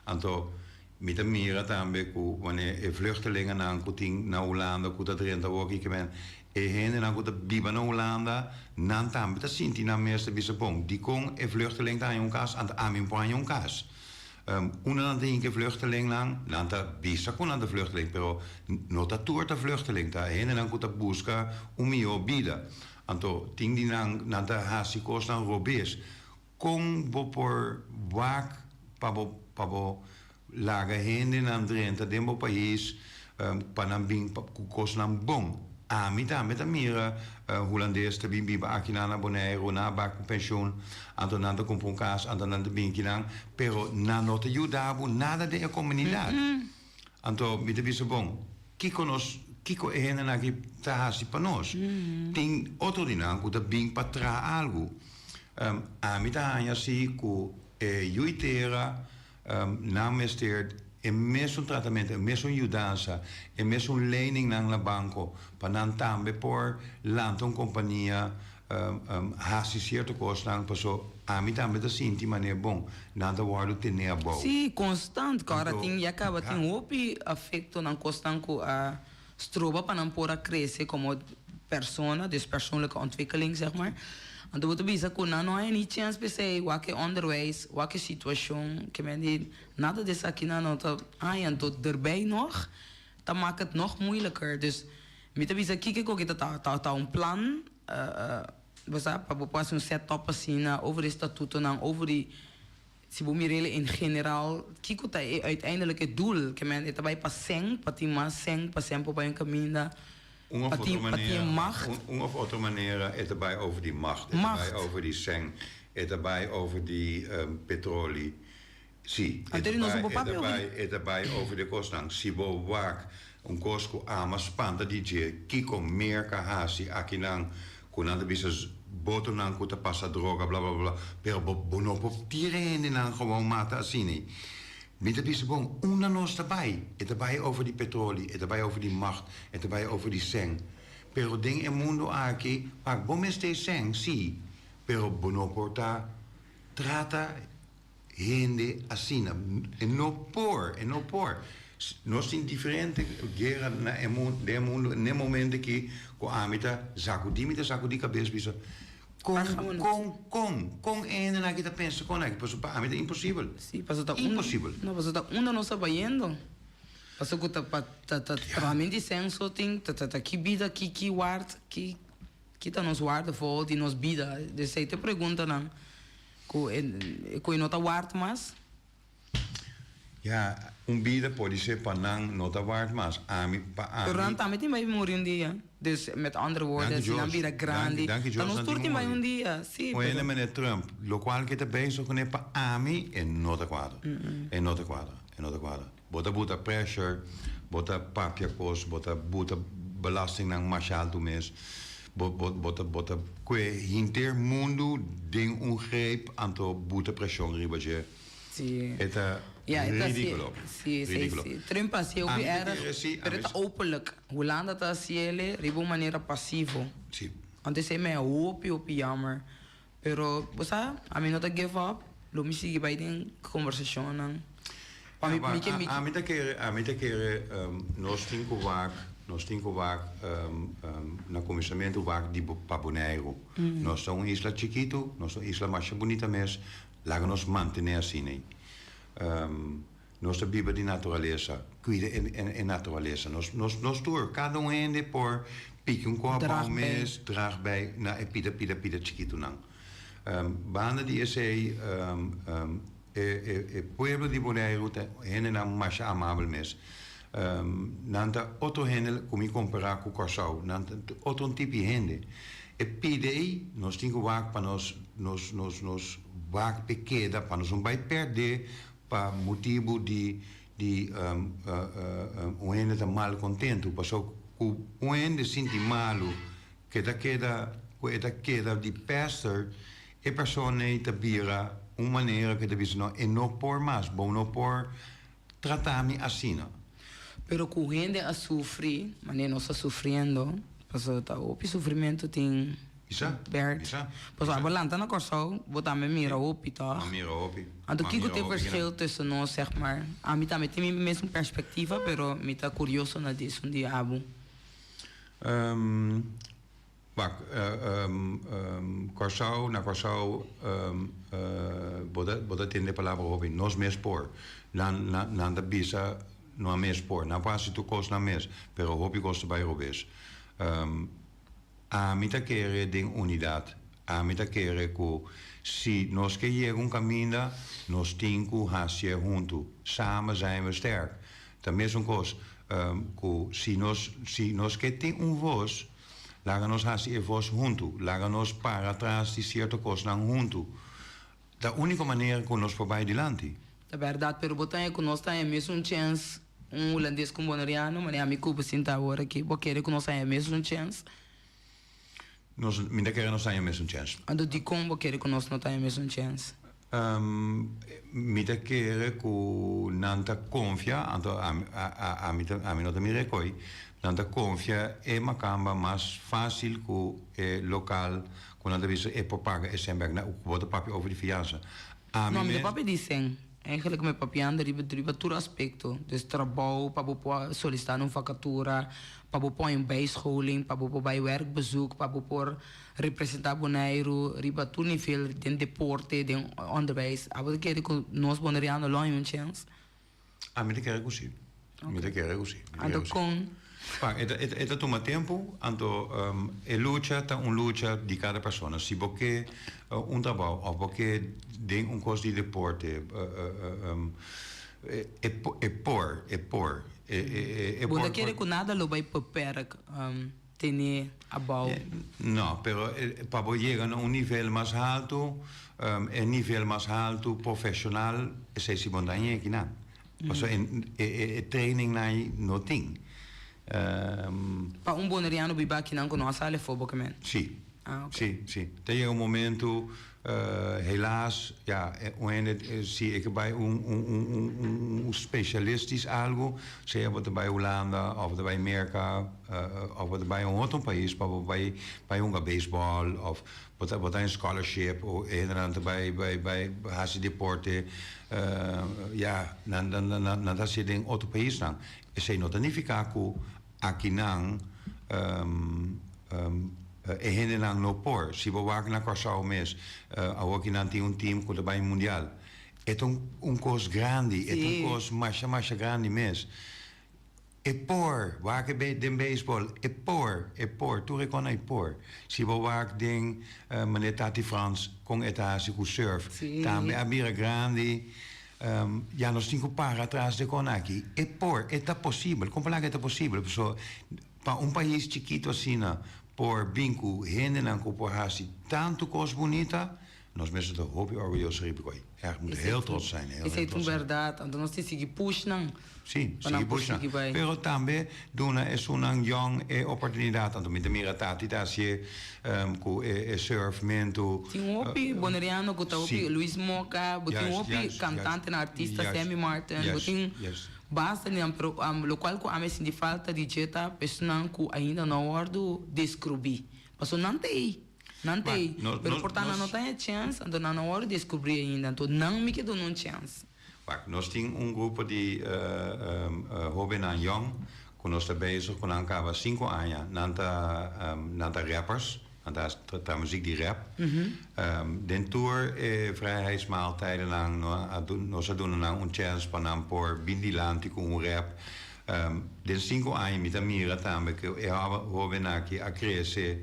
Anto mi ta mira tambe ku wanneer e vluchtelingennan ku tin na Hulanda ku ta drenta awor ki men, e hendenan ku ta biba na Hulanda, nan tambe ta sinti nan mes ta bisa bon, dikon e vluchteling ta haña un kas anto ami no por haña un kas? Unda nan ta hinka e vluchtelingnan? Nan ta bisa ku nan ta vluchteling, pero no ta tur ta vluchteling, ta hendenan ku ta buska un mihó bida. Anto tin di nan, nan ta hasi kosnan robes. Kon bo por wak pa bo pa bo laga hendenan drenta den bo pais pa nan bin ku kosnan bon? Ami tambe ta mira Hulandes ta bin biba akinan na Boneiru, nan a bak ku penshun, anto nan ta kumpra un kas, anto nan ta bin kinan, pero nan no ta yuda bo nada den e komunidat. Anto mi ta bisa bon, kiko nos, kiko e hendenan aki ta hasi pa nos? Tin otro di nan ku ta bin pa traha algu. Ami ta haña si ku e yu tera Nan mester e mesun tratamentu, e mesun yudansa, e mesun leningnan na banko pa nan tambe por lanta un kompania, hasi sierto kosnan, paso ami tambe ta sinti manera bon, nan ta wòrdu tené abou.
Sí, konstant, ku ora tin ya kaba tin hopi afektonan, kosnan ku a stroba pa nan por a krese komo persona, dus persoonlijke ontwikkeling zeg maar. Anto bo ta bisa ku nan no haña ni chèns p'esei, wak e onderwijs, wak e situashon, ke men di nada di esaki nan no ta haña, anto derbij nog ta mak het nog moeilijker. Dus mi ta bisa kiko ku ta ta ta un plan, bo sa, pa bo por hasi un set up asina over di statutonan, over di. Si bo mir'é en general, kiko ta e uiteindelijk e doel? Ke men e ta bai pa sèn, pa tin mas sèn, pa sèn por bai un kaminda,
Un of
pa
otro
tin pa tin
manera,
e macht.
un, un of otro manera e ta bai over di macht, e ta bai
Macht.
over di sèn, e ta bai over di petroli. Si, e
Anto
ta
di nos
bai,
no por
e ta
papia over
bai,
di.
e ta bai over di kosnan. Si bo wak un kos ku ama spanta di dje, kiko Merka hasi akinan Ku nan ta bisa botonan ku ta pasa droga bla bla bla pero bo bo no por tira hendenan gewoon mata asina. Mi ta bisa bon unda nos ta bai? E ta bai over di petroli, e ta bai over di macht, e ta bai over di sèn. Pero den e mundo aki wak bo mester sèn si pero bo no por ta trata hende asina. E no por, e no por. Nos tin diferente guera na e mun, den e mundo n'e momento aki ku ami ta sakudí, mi ta sakudí kabes bisa, kon, kon, kon, kon e hendenan aki ta pensa kon aki? Pasobra pa ami ta imposibel.
Sí, pasobra ta un,
Imposibel.
no, pasobra ta unda nos ta bayendo. Pasobra ku ta pa, ta, ta, trahamentu di senso tin, ta, ta, ta ki bida, ki, ki ward, ki, ki ta nos waardevol di nos bida. Esei ta e preguntanan. Ku e ku e no ta ward mas.
Ya, un bida podisé pa nan no ta ward mas. Ami, pa ami.
Pero nan tambe tin bai muri un dia. Dus, met andere woorden,
Danki
si nan
Dios.
bira grandi,
Danki, danki
ta
Dios
nos
nan
tur
tin
tin bai
muri.
un dia. Sí,
Un
pero.
hende meneer Trump, lokual ke ta bezig kuné pa ami e no ta kuadra. E no ta kuadra. E no ta kuadra. Bo ta buta pressure, bo ta papia kos, bo ta buta belastingnan masha altu mes, bo bo bo ta bo ta kue hinter mundu den un greep anto buta preshon riba dje.
Sí.
E ta
Ja, e ta así.
ridíkulo.
Sí, sí,
Ridíkulo.
sí. Trump a hasié hopi
Ami ta
erg,
kere sí,
pero e
ami
ta openlijk. Hulanda ta hasié riba un manera pasivo.
Sí.
Anto esei mi a hopi hopi jammer. Pero bo sa, ami no ta give up, lo mi sigui bai den kombersashonnan. Pa mi, mi ke mi.
Ami ta kere, ami ta kere nos tin ku wak, nos tin ku wak na kuminsamentu wak di pa Boneiru. Nos ta un isla chikitu, nos ta un isla masha bunita mes, laga nos mantené asina ei. Nos ta biba di naturalesa, kuida e naturalesa. Nos nos nos tur, kada un hende por piki un kòp
Draag
bou
bij.
mes, draag bij na e pida pida pida chikitunan. Banda di esei e e e pueblo di Boneiru ta hendenan masha amabel mes. Nan ta otro hende ku mi kompará ku Kòrsou, nan ta otro un tipi hende. E pida ei nos tin ku wak pa nos nos nos nos wak p'e keda pa nos no bai pèrdè Pa motibu di di un hende ta mal kontentu, paso ku un hende sinti malu ke ta keda ku e ta keda di pester, e persona ei ta bira un manera ku e ta bisa no e no por mas, bo no por trata mi asina.
Pero ku hende a sufri manera nos ta sufriendo, pasobra ta hopi sufrimentu tin.
Isa,
Bert,
isa,
pasobra
isa.
bo lanta na Kòrsou, bo tambe mira hopi, tòg?
M'a mira hopi.
Anto
M'a
kiko
mira
ta e
hopi,
verschil tussen nos, zeg maar? Ami tambe tin mi mesun perspektiva, pero mi ta kurioso na di esun di abo.
Wak, Kòrsou, na Kòrsou bo ta, bo ta tende e palabra hopi, nos mes por. Nan, nan, nan ta bisa no a mes por. Nan por hasi tur kos nan mes, pero hopi kos ta bai robes. Ami ta kere den unidat. Ami ta kere ku si nos ke yega un kaminda, nos tin ku hasié huntu. Samen zijn we sterk. Ta mesun kos ku si nos si nos ke tin un vos, laga nos hasi e vos huntu. Laga nos para tras di sierto kosnan huntu. Ta úniko manera ku nos por bai dilanti.
Ta bèrdat, pero bo ta haña ku nos ta haña mesun chèns un hulandes ku un boneriano, manera ami ku bo sinta awor aki, bo kere ku nos haña mesun chèns?
Nos, mi ta kere nos haña mesun chèns.
Anto dikon bo kere ku nos no ta haña mesun chèns?
Mi ta kere ku nan ta konfia, anto ami, ami ta, ami no ta mira e koi, nan ta konfia e makamba mas fásil ku e lokal Ku nan ta bisa e por paga e sèn bèk. Na ku bo ta papia over di fiansa. Ami
No, mi ta
mes.
papia di sèn. Eigenlijk mi papiando riba riba tur aspekto. Dus trabou, pa bo por solisitá na un vakatura, pa bo por haña un bijscholing, pa bo por bai werkbezoek, pa bo por representá Boneiru riba tur nivel, den deporte, den onderwijs. Abo ta kere ku nos boneriano lo haña un chèns?
Ami ta kere ku si. Mi ta kere ku si. Mi ta kere
Anto
ku si.
kon?
Pa, e ta, e ta tuma tempu, anto e lucha ta un lucha di kada persona. Si bo ke un trabou òf bo ke den un kos di deporte, e e por, e por. E e e
Bo
por
ta kere ku nada lo bai beperk tene abou?
No, pero pa bo yega na un nivel mas haltu, e nivel mas haltu profeshonal, esei si bo no ta haña akinan. Pasobra e training nan no tin.
Pa un boneriano biba akinan ku no a sali afó bo ke men?
Sí.
Ah, ok.
Sí, sí. Ta yega un momento, helaas, ya, un hende si e ke bai un un un un un specialistisch algo, sea bo ta bai Hulanda of bo ta bai Merka of bo ta bai un otro pais pa bo bai bai hunga baseball of Bo ta bo ta en scholarship o e hendenan ta bai bai bai hasi deporte ya nan nan nan nan ta hasié den otro paisnan. Esei no ta nifiká ku akinan e hendenan no por. Si bo wak na Kòrsou mes awor ki nan tin un team ku ta bai mundial. E ta un un kos grandi, e ta un kos masha masha grandi mes. E por! Wak e be den beisbol, e por! E por! Tur e kon a e por. Si bo wak den meneer Tati Frans kon e ta hasi ku surf, tambe a bira grandi. Ya nos tin ku para atras de kon aki. E por! E ta posibel. Kon por laga e ta posibel? Pasobra pa un pais chikitu asina por bin ku hendenan ku por hasi tantu kos bunita, Nos mester ta hopi orguyoso riba koe. Echt, moet heel trots zijn, heel,
Esei
heel
ta un
trots zijn.
bèrdat. Anto nos tin sigui push nan.
Sí,
Pa nan
sigui
por
push nan.
sigui bai.
Pero tambe duna esunnan yòn e oportunidat. Anto mi ta mira Tati ta hasié ku e surfmentu.
Tin hopi boneriano ku ta hopi,
Sí.
Luis Moca, bo tin
Juist,
hopi
juist, juist.
kantantenan, artista,
Juist,
Sammy Martin, bo
juist,
tin
juist.
basta di nan, pero lokual ku ami a sinti falta di dje ta esunnan ku ainda no a wòrdu deskrubí. Pasobra nan ta ei. Nan ta ei, pero por ta nan no ta haña chèns, anto nan no wòrdu deskubrí ainda, anto nan mi ke duna un chèns.
Wak, nos tin un grupo di hóbennan yòn ku nos ta bezig ku nan kaba sinku aña. Nan ta nan ta rappers, nan ta traha muzik di rap. Den tur e vrijheidsmaaltijdennan nos a duna nan un chèns pa nan por bin dilanti ku un rap. Den sinku aña mi ta mira tambe ku e hóbennan aki a krese.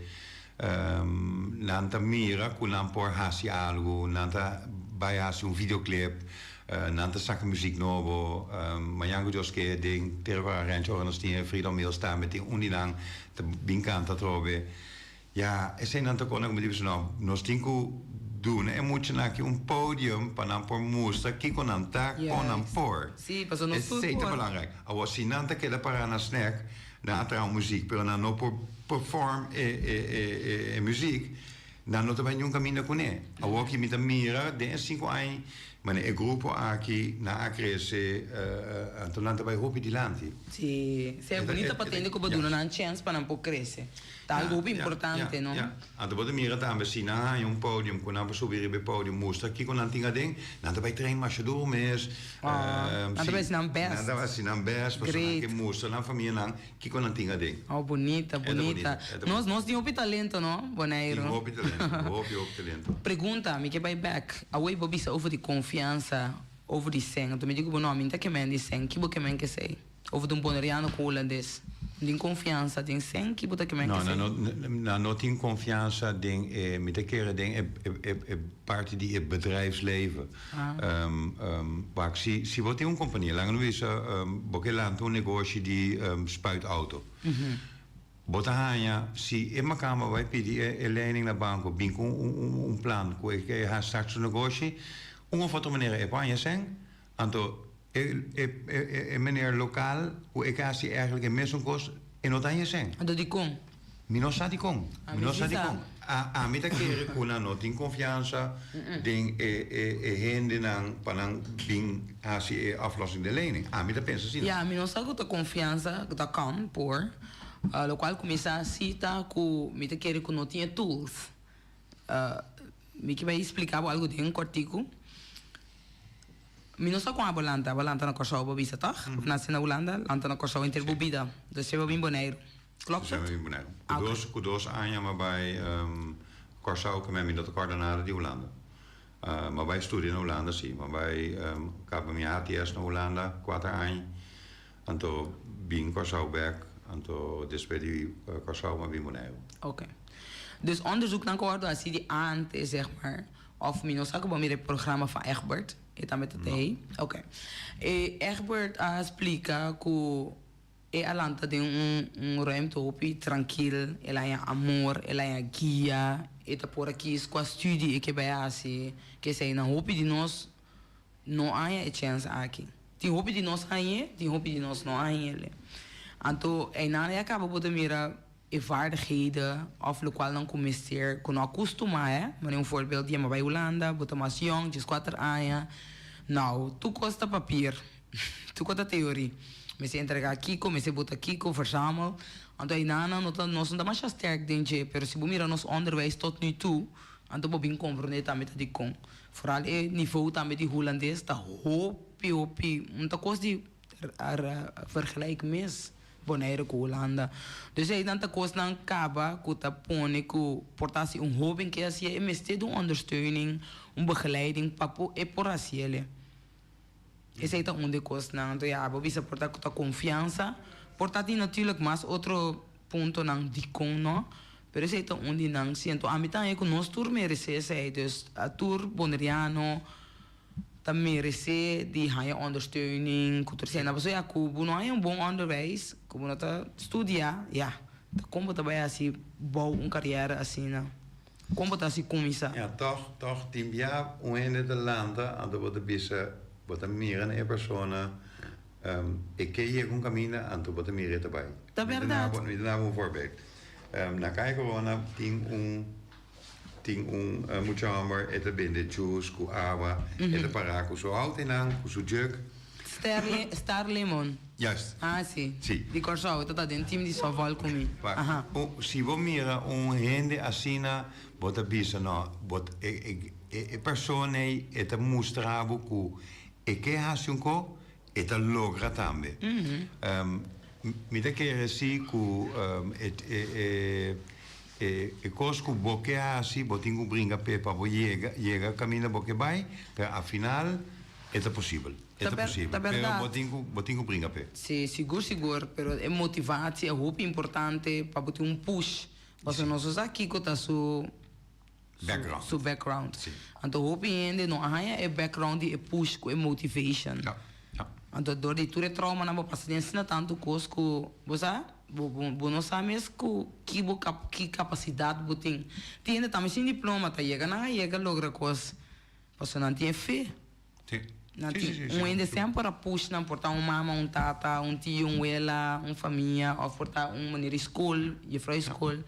Nan ta mira ku nan por hasi algu, nan ta bai hasi un videoclip, nan ta saka muziek nobo. Mañan ku Dios ke den Tera Kora Ranch ora nos tin e Freedom Mills tambe tin un di nan ta bin kanta atrobe. Ya, eseinan ta kona ku mi di bisa no, nos tin ku duna e muchanan aki un podium pa nan por mustra kiko nan ta, kon nan por.
Sí, pasobra nos tur
Esei ta
por.
belangrijk. Awor si nan ta keda pará na snack, Nan a traha un muziek, pero nan no por perform e e e e muziek, nan no ta bai niun kaminda kuné. Awor ki mi ta mira den e sinku aña, manera e grupo aki nan a krese, anto nan ta bai hopi dilanti.
Sí, si e bunita pa tende ku bo duna nan chèns pa nan por krese. Ta algu hopi importante, no?
Ya, anto bo ta mira tambe si nan haña un podium ku nan por subi riba e podium mustra kiko nan tin aden, nan ta bai train masha duru mes.
Nan ta bai hasi nan best.
Nan ta bai hasi nan best pasobra nan ke mustra nan famianan kiko nan tin aden.
Oh, bunita, bunita. Nos nos tin hopi talento, no, Boneiru?
Tin hopi talento, hopi, hopi talento.
Pregunta, mi ke bai bek. Awor bo bisa over di konfiansa, over di sèn. Anto mi di ku bo, no, mi no ta ke men di sèn. Ki bo ke men kesei? Of di un boneriano ku hulandes. Tin konfiansa den sen ki bo ta kimen
No,
kesei?
nan no, nan no tin konfiansa den e, mi ta kere den e, e, e parti di e bedrijfsleven. Wak, si, si bo tin un kompania, laga nos bisa, bo ke lanta un negoshi di spuitauto. Bo ta haña, si e makamba bai pidi e, e lening na banko, bin ku un, un, un plan ku e ke start su negoshi, un of otro manera e por haña sen, Anto e e e meneer lokaal ku e ke hasi eigenlijk e mesun kos, e no ta haña sèn.
Anto dikon?
Mi no sa dikon. Mi no sa dikon. A ami ta kere ku nan no tin konfiansa den e e e hendenan pa nan bin hasi e aflossing den lening. Ami ta pensa asina.
Ya, mi no sa ku ta konfiansa ku ta kan por, lokual ku mi sa si ta ku mi ta kere ku no tin e tools. Mi ke bai splika bo algu den kòrtiku. Mi no sa kon abo lanta, abo lanta na Kòrsou bo bisa tòg? Bo nase na Hulanda, lanta na Kòrsou henter bo bida, dus bo bin Boneiru. Klopt
het? Bin Boneiru. Ku dos, ku dos aña mi a bai Kòrsou ku mi no ta kòrda nada di Hulanda. Mi a bai studia na Hulanda si, mi a bai kaba mi HTS na Hulanda kuater aña, anto bin Kòrsou bèk. Anto despues di Kòrsou mi a bin Boneiru.
Oké. Dus onderzoeknan ku wòrdu hasi di ántes zeg maar, òf mi no sa ku bo a mira e programa van Egbert, e tambe ta tei. Oké. E Egbert a splika ku e a lanta den un un ruimte hopi trankil, el a haña amor, el a haña guia, e ta por a kis kua studi e ke bai hasi, ke eseinan hopi di nos no a haña e chèns aki. Tin hopi di nos hañ'é, tin hopi di nos no a hañ'é. Anto einan e a kaba bo ta mira e vaardigheden òf lokual nan ku mester ku no a kustumá e. Manera un voorbeeld, yama bai Hulanda, bo ta mas yòn, dieskuater aña. Nou, tur kos ta papier, tur kos ta teorie. Mester entregá kiko, mester bota kiko, verzamel. Anto einan nan no ta, nos no ta masha sterk den dje, pero si bo mira nos onderwijs tot nu toe, anto bo bin komprondé tambe ta dikon. Vooral e niveau tambe di Hulandes ta hopi hopi un ta kos di vergelijk mes Bonaire ku Hulanda. Dus einan ta kosnan kaba ku ta pone ku por ta si un hoben ke hasié e mester di un ondersteuning, un begeleiding pa por e por hasiele. Esei ta un di e kosnan. Anto ya bo bisa por ta ku ta konfiansa, por ta tin natuurlijk mas otro puntonan dikon no, pero esei ta un di nan. Si anto ami ta haña ku nos tur meresé esei, dus tur boneriano ta meresé di haña ondersteuning ku tur esei. Pasobra ya ku bo no haña un bon onderwijs, ku bo no ta studia, ya ta kon bo ta bai hasi bou un kariera asina? Kon bo ta hasi kuminsá?
Ja, tòg, tòg tin bia un hende ta lanta, anto bo ta bisa, bo ta mira na e persona, e ke yega un kaminda, anto bo ta mira e ta bai.
Ta bèrdat.
Mi ta daba un voorbeeld. Na Kaya Corona tin un, tin un mucha hòmber, e ta bende juice ku awa, e ta pará ku su outo einan, ku su jug.
Sterle, Star Lemon.
Juist.
Ah, si.
Si.
Di Kòrsou, e ta ta den team di softball ku mi. Aha.
Si bo mira un hende asina, bo ta bisa, no, bo ta, e, e, e, e persona ei, e ta mustra bo ku e ke hasi un ko, e ta logra tambe. Mi ta kere si ku e, e, e, e, e kos ku bo ke hasi, bo tin ku bringa p'e pa bo yega, yega kaminda bo ke bai, pero a final E ta posibel, e ta posibel,
Ta
pero
berdad.
bo tin ku bo tin ku bringa p'e.
Si, sigur sigur, pero e motivatie e hopi importante pa bo tin un push, pasobra nos no sa kiko ta su
Background.
su background.
Si.
Anto hopi hende no a haña e background di e push ku e motivation.
Ja, ja.
Anto dor di tur e traumanan bo pasa den asina tantu kos ku bo sa bo bo bo no sa mes ku ki bo kap ki kapasidat bo tin. Tin hende tambe sin diploma ta yega nan a yega logra kos. Pasobra nan tin e fe.
Sí.
Nan
Sí,
tin
sí, sí,
un hende
sí.
semper a push nan, por ta un mama, un tata, un tio, un wela, un famia, of por ta un manera di skol, jefrouw di skol.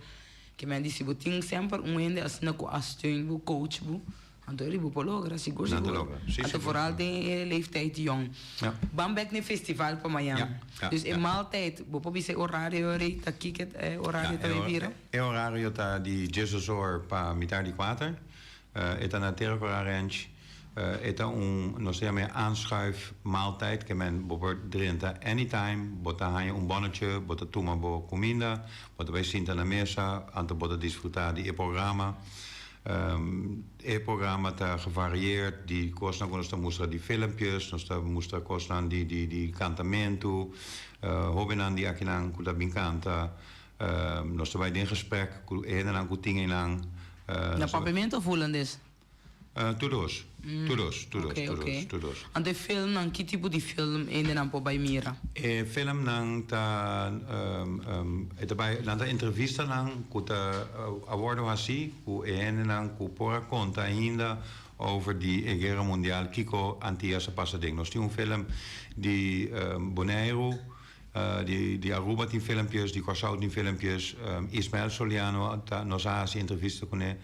Ke men di si bo tin semper un hende asina ku a steun bo, coach bo, anto eri bo por logra, sigur
Nan ta
sigur.
logra. Sí,
Anto
sigur,
vooral
sigur.
den e leeftijd jong.
Ja.
Ban bek na e festival pa mañan.
Ja, ja,
Dus e
ja.
maaltijd, bo por bisa e orario eri, ta kiko e orario
Ja,
ta
e
bay
or-
bira?
e orario ta di diesdos or pa mitar di kuater. E ta na Tera Cora Ranch. E ta un, nos ta yama e aanschuif maaltijd, ke men bo por drenta anytime, bo ta haña un bonnetje, bo ta tuma bo kuminda, bo ta bai sinta na mesa, anto bo ta disfruta di e programa. E programa ta gevarieerd di kosnan ku nos ta mustra di filmpjes, nos ta mustra kosnan di di di kantamentu, hobennan di akinan ku ta bin kanta, Nos ta bai den gesprek ku e hendenan ku tin einan.
Na papiamentu of hulandes?
Tur dos. Tur dos, tur dos, tur dos, tur dos.
Anto e filmnan, ki tipo di film e hendenan por bai mira?
E filmnan ta, e ta bai, nan ta entrevistanan ku ta a wòrdu hasí ku e hendenan ku por a konta ainda over di e guera mundial kiko Antillas a pasa den. Nos tin un film di Boneiru. Di Aruba tin filmpjes, di Kòrsou tin filmpjes. Ismael Soliano ta nos a hasi entrevista kuné.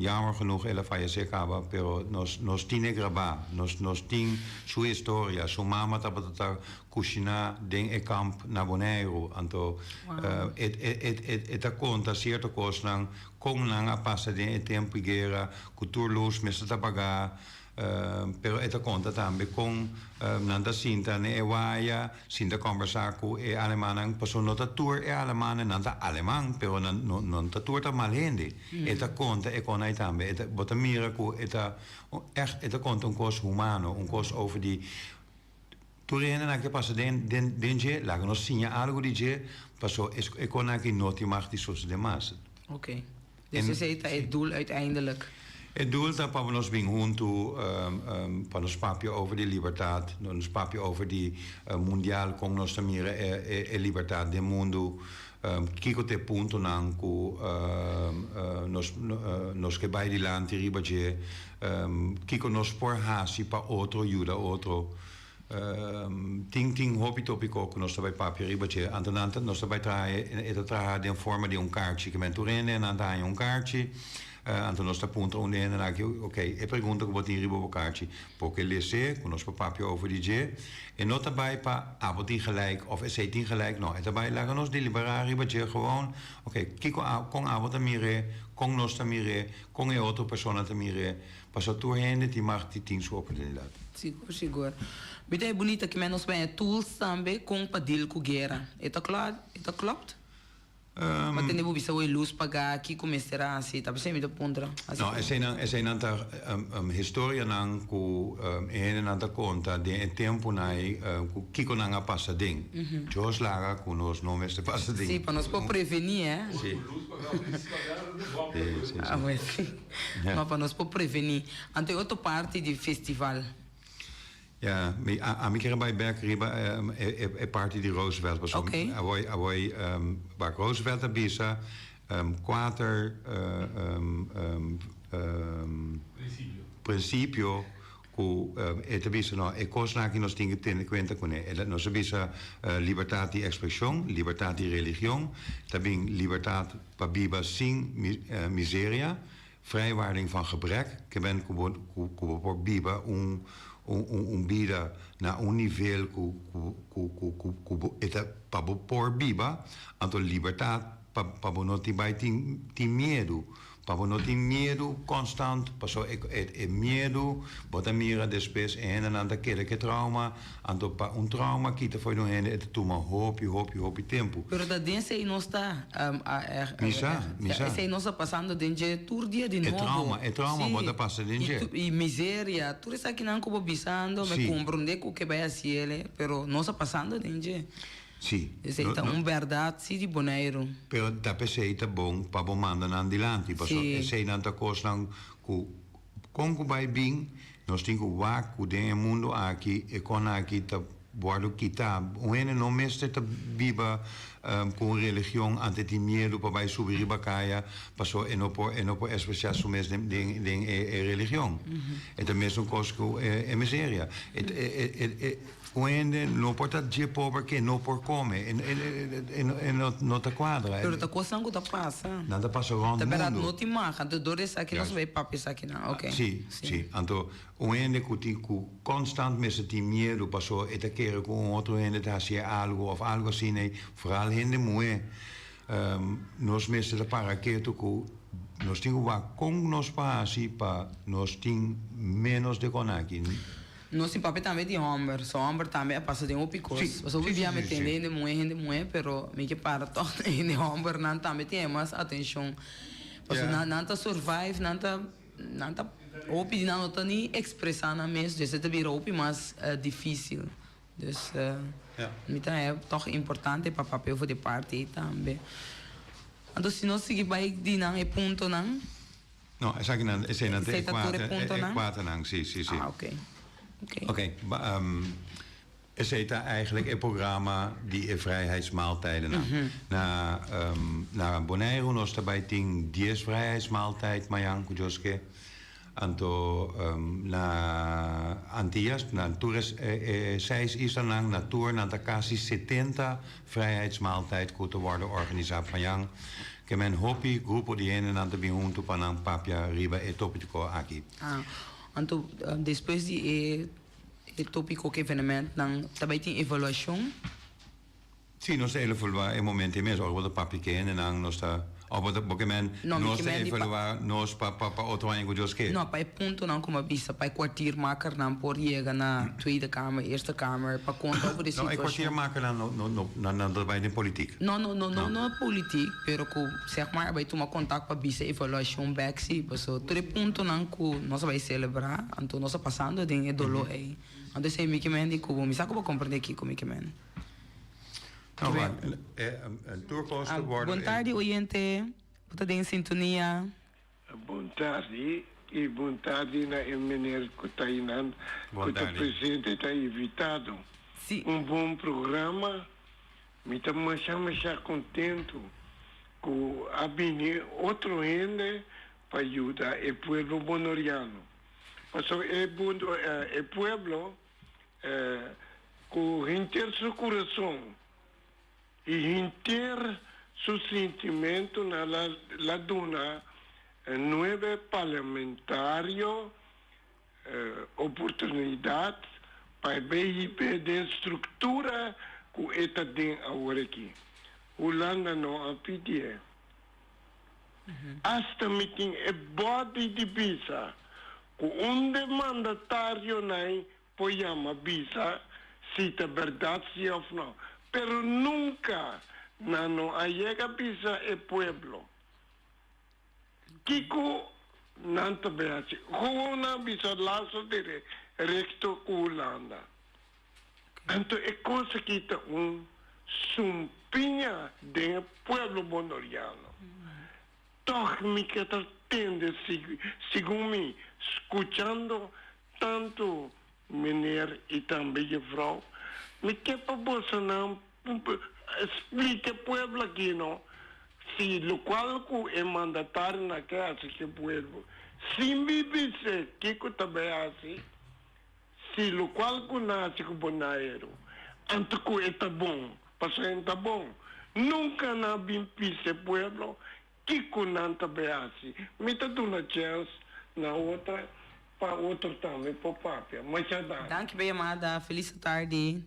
Jammer genoeg el a fayesé kaba, pero nos nos tin e grabá. Nos nos tin su historia. Su mama tabata ta kushiná den e kamp na Boneiru. Anto e e e e ta konta sierto kosnan kon nan a pasa den e tempu guera ku tur lus mester ta pagá. Pero e ta konta tambe kon nan ta sinta na e waya, sinta kòmbersá ku e alemannan, pasobra no ta tur e alemannan, nan ta aleman, pero nan no no ta tur ta mal hende. E ta konta e kon ei tambe. E ta bo ta mira ku e ta ègt e ta konta un kos humano, un kos over di. Tur e hendenan ke pasa den den den dje, laga nos siña algu di dje, paso es e konan aki no tin mag di sosode mas.
Oké. Dus esei ta e doel uiteindelijk?
E doel ta pa nos bin huntu, pa nos papia over di libertat, nos papia over di mundial, kon nos ta mira e e libertat den mundu, kiko ta e puntonan ku nos nos ke bai dilanti riba dje, kiko nos por hasi pa otro yuda otro. Tin tin hopi topiko ku nos ta bai papia riba dje. Anto nan ta nos ta bai traha e ta traha den forma di un karchi. Ke men tur hende nan ta haña un karchi. Anto nos ta puntra un di hendenan aki, ok, e pregunta ku bo tin riba bo karchi, por ke les'é ku nos por papia over di dje? E no ta bai pa abo tin gelijk òf esei tin gelijk, no. E ta bai laga nos deliberá riba dje gewoon, ok, kiko a kon abo ta mir'é, kon nos ta mir'é, kon e otro persona ta mir'é. Pasobra tur hende tin mag di tin su oportunidat.
Sigur, sigur. Mi ta e bunita ki men nos baña tools tambe kon pa deal ku guera. E ta kla? E ta klopt? Ma tende bo bisa wei lus pagá, kiko mester a hasi? Ta p'esei mi ta puntra. Hasi
No, eseinan, eseinan ta historianan ku e hendenan ta konta den e tempunan ei ku kiko nan a pasa den. Dios laga ku nos no mester pasa den.
Sí, pa nos por prevení, eh.
Sí. Sí, sí, sí.
Ah, pues sí. Ma pa nos por prevení. Anto e otro parti di festival.
Ja, mi ami kier a bai bek riba e parti di Roosevelt pasobra awor awor wak Roosevelt a bisa kuater prinsipio ku e ta bisa no e kosnan aki nos tin ke tene kuenta kuné. Nos a bisa libertat di ekspreshon, libertat di religion, ta bin libertat pa biba sin miseria, vrijwaring van gebrek, ke men ku bo ku bo por biba un un bida na un nivel ku ku ku ku bo e ta pa bo por biba, anto libertat pa pa bo no tin bai tin tin miedu Pa bo no tin miedu konstant, pasobra e e e miedu bo ta mira despues e hendenan ta keda ku e trauma, anto pa un trauma kita for di un hende e ta tuma hopi hopi hopi tempu.
Pero ta den esei nos ta,
Mi sa, mi sa.
Esei nos ta pasando den dje tur dia di
E
nobo.
trauma, e trauma bo ta pasa den dje.
I miseria, tur esakinan ku bo bisando, mi komprende ku ke bai hasi ele, pero nos ta pasando den dje.
Sí.
Esei ta un bèrdat sí di Boneiru.
Pero ta p'esei ta bon pa bo manda nan dilanti, pasobra eseinan ta kosnan ku kon ku bai bin nos tin ku wak ku den e mundu aki e kon aki ta wòrdu kitá. Un hende no mester ta biba ku un religion ante tin miedu pa bai subi riba kaya pasobra e no por e no por ekspresá su mes den den e religion. E ta mesun kos ku e miseria. E Un hende no por ta dje pober ke no por kome. E no ta kuadra.
Pero ta kosnan ku ta pasa.
Nan ta pasa rònt mundu.
Ta bèrdat no tin maha. Anto dor di esaki nos bai papia esakinan. Oke.
Si, si. Anto un hende ku tin ku konstant mester tin miedu paso e ta kere ku un otro hende ta hasié algu òf algu asina ei, foral hende muhé, nos mester ta para ketu ku nos tin ku wak kon nos por hasi pa nos tin ménos de kon aki.
Nos tin papia tambe di homber, so homber tambe a pasa den hopi kos. Pasobra hopi bia mi tende hende muhé, hende muhé, pero mi ke para tòg na hende hombernan tambe tin mas atenshon. Pasobra nan nan ta survive, nan ta nan ta hopi di nan no ta ni ekspresá nan mes, dus e ta bira hopi mas difísil. Dus mi ta haña tòg importante pa papia over di parti ei tambe. Anto si nos sigui bai di nan e puntonan.
No, esakinan, eseinan ta e
Esei ta tur e
kuater, e
puntonan?
kuaternan, sí, sí, sí.
Ah, oké. Oké.
Oké, ba, esei ta eigenlijk e programa di e vrijheidsmaaltijdennan. Na, na Boneiru nos ta bai tin dies vrijheidsmaaltijd mañan, ku Dios ke. Anto na Antillas, na tur e, e seis islanan, na tur nan ta kasi 70 vrijheidsmaaltijd ku ta wòrdu organisá mañan. Ke men hopi grupo di hendenan ta bin huntu pa nan papia riba e topitiko aki.
Ah, anto despues di e e topiko ku evenementnan ta bai tin evaluashon?
Sí, nos ta evaluá e momento ei mes. Ora bo ta papia ku e hendenan nos ta. Òf bo ta bo ke men
No, mi
nos
ke
ta
men di pa
evaluá nos pa pa pa otro aña ku Dios ke?
No, pa e puntonan ku mi a bisa, pa e kwartiermakernan por yega na Tweede Kamer, Eerste Kamer, pa konta over di
No, e
situashon.
kwartiermakernan no no no nan nan ta bai den politiek.
No, no, no, no, no politiek, pero ku sèg mar a bai tuma kontak pa bisa evaluashon bèk si, paso tur e puntonan ku nos a bai selebrá, anto nos a pasando den e doló ei. Anto esei mi ke men di ku bo, mi sa ku bo a komprendé kiko mi ke men.
No, maar een tourkosten worden.
Bon tardi oyente, bo ta den sintonia.
Bon tardi y bon tardi na e meneer cu ta einan cu ta presente y ta invitado. Un bon programa, mi ta masha masha contento cu a bini otro hende pa yuda e pueblo Bonoriano. Pasobra e pueblo Ku henter su kurason i henter su sintimentunan la duna nuebe parlamentario oportunidat pa e bay hib'é den struktura ku e ta den awor aki. Hulanda no a pidié. Asta mi tin e body di bisa ku un de mandatarionan por yama bisa si ta berdad si of no. Pero nunca nan no a yega bisa e pueblo kico nan ta bay haci. Gewoon nan a bisa lazo directo cu Hulanda. Anto e cos aki ta un sumpiña den e pueblo Bonoriano. Toch mi ke ta tende segun mi scuchando tanto meneer y tambe juffrouw, mi ke pa bosonan splica e pueblo aki no si locual cu e mandatarionan ke haci cu e pueblo sin bibise kico ta bay haci. Si locual cu naci cu Bonairu, anto cu e ta bon, pasobra e ta bon. Nunca nan a bin pisa e pueblo kico nan ta bay haci. Mi ta duna chens na otra pa otro tambe por papia. Masha danki.
Danki pa yamada. Feliz atardi.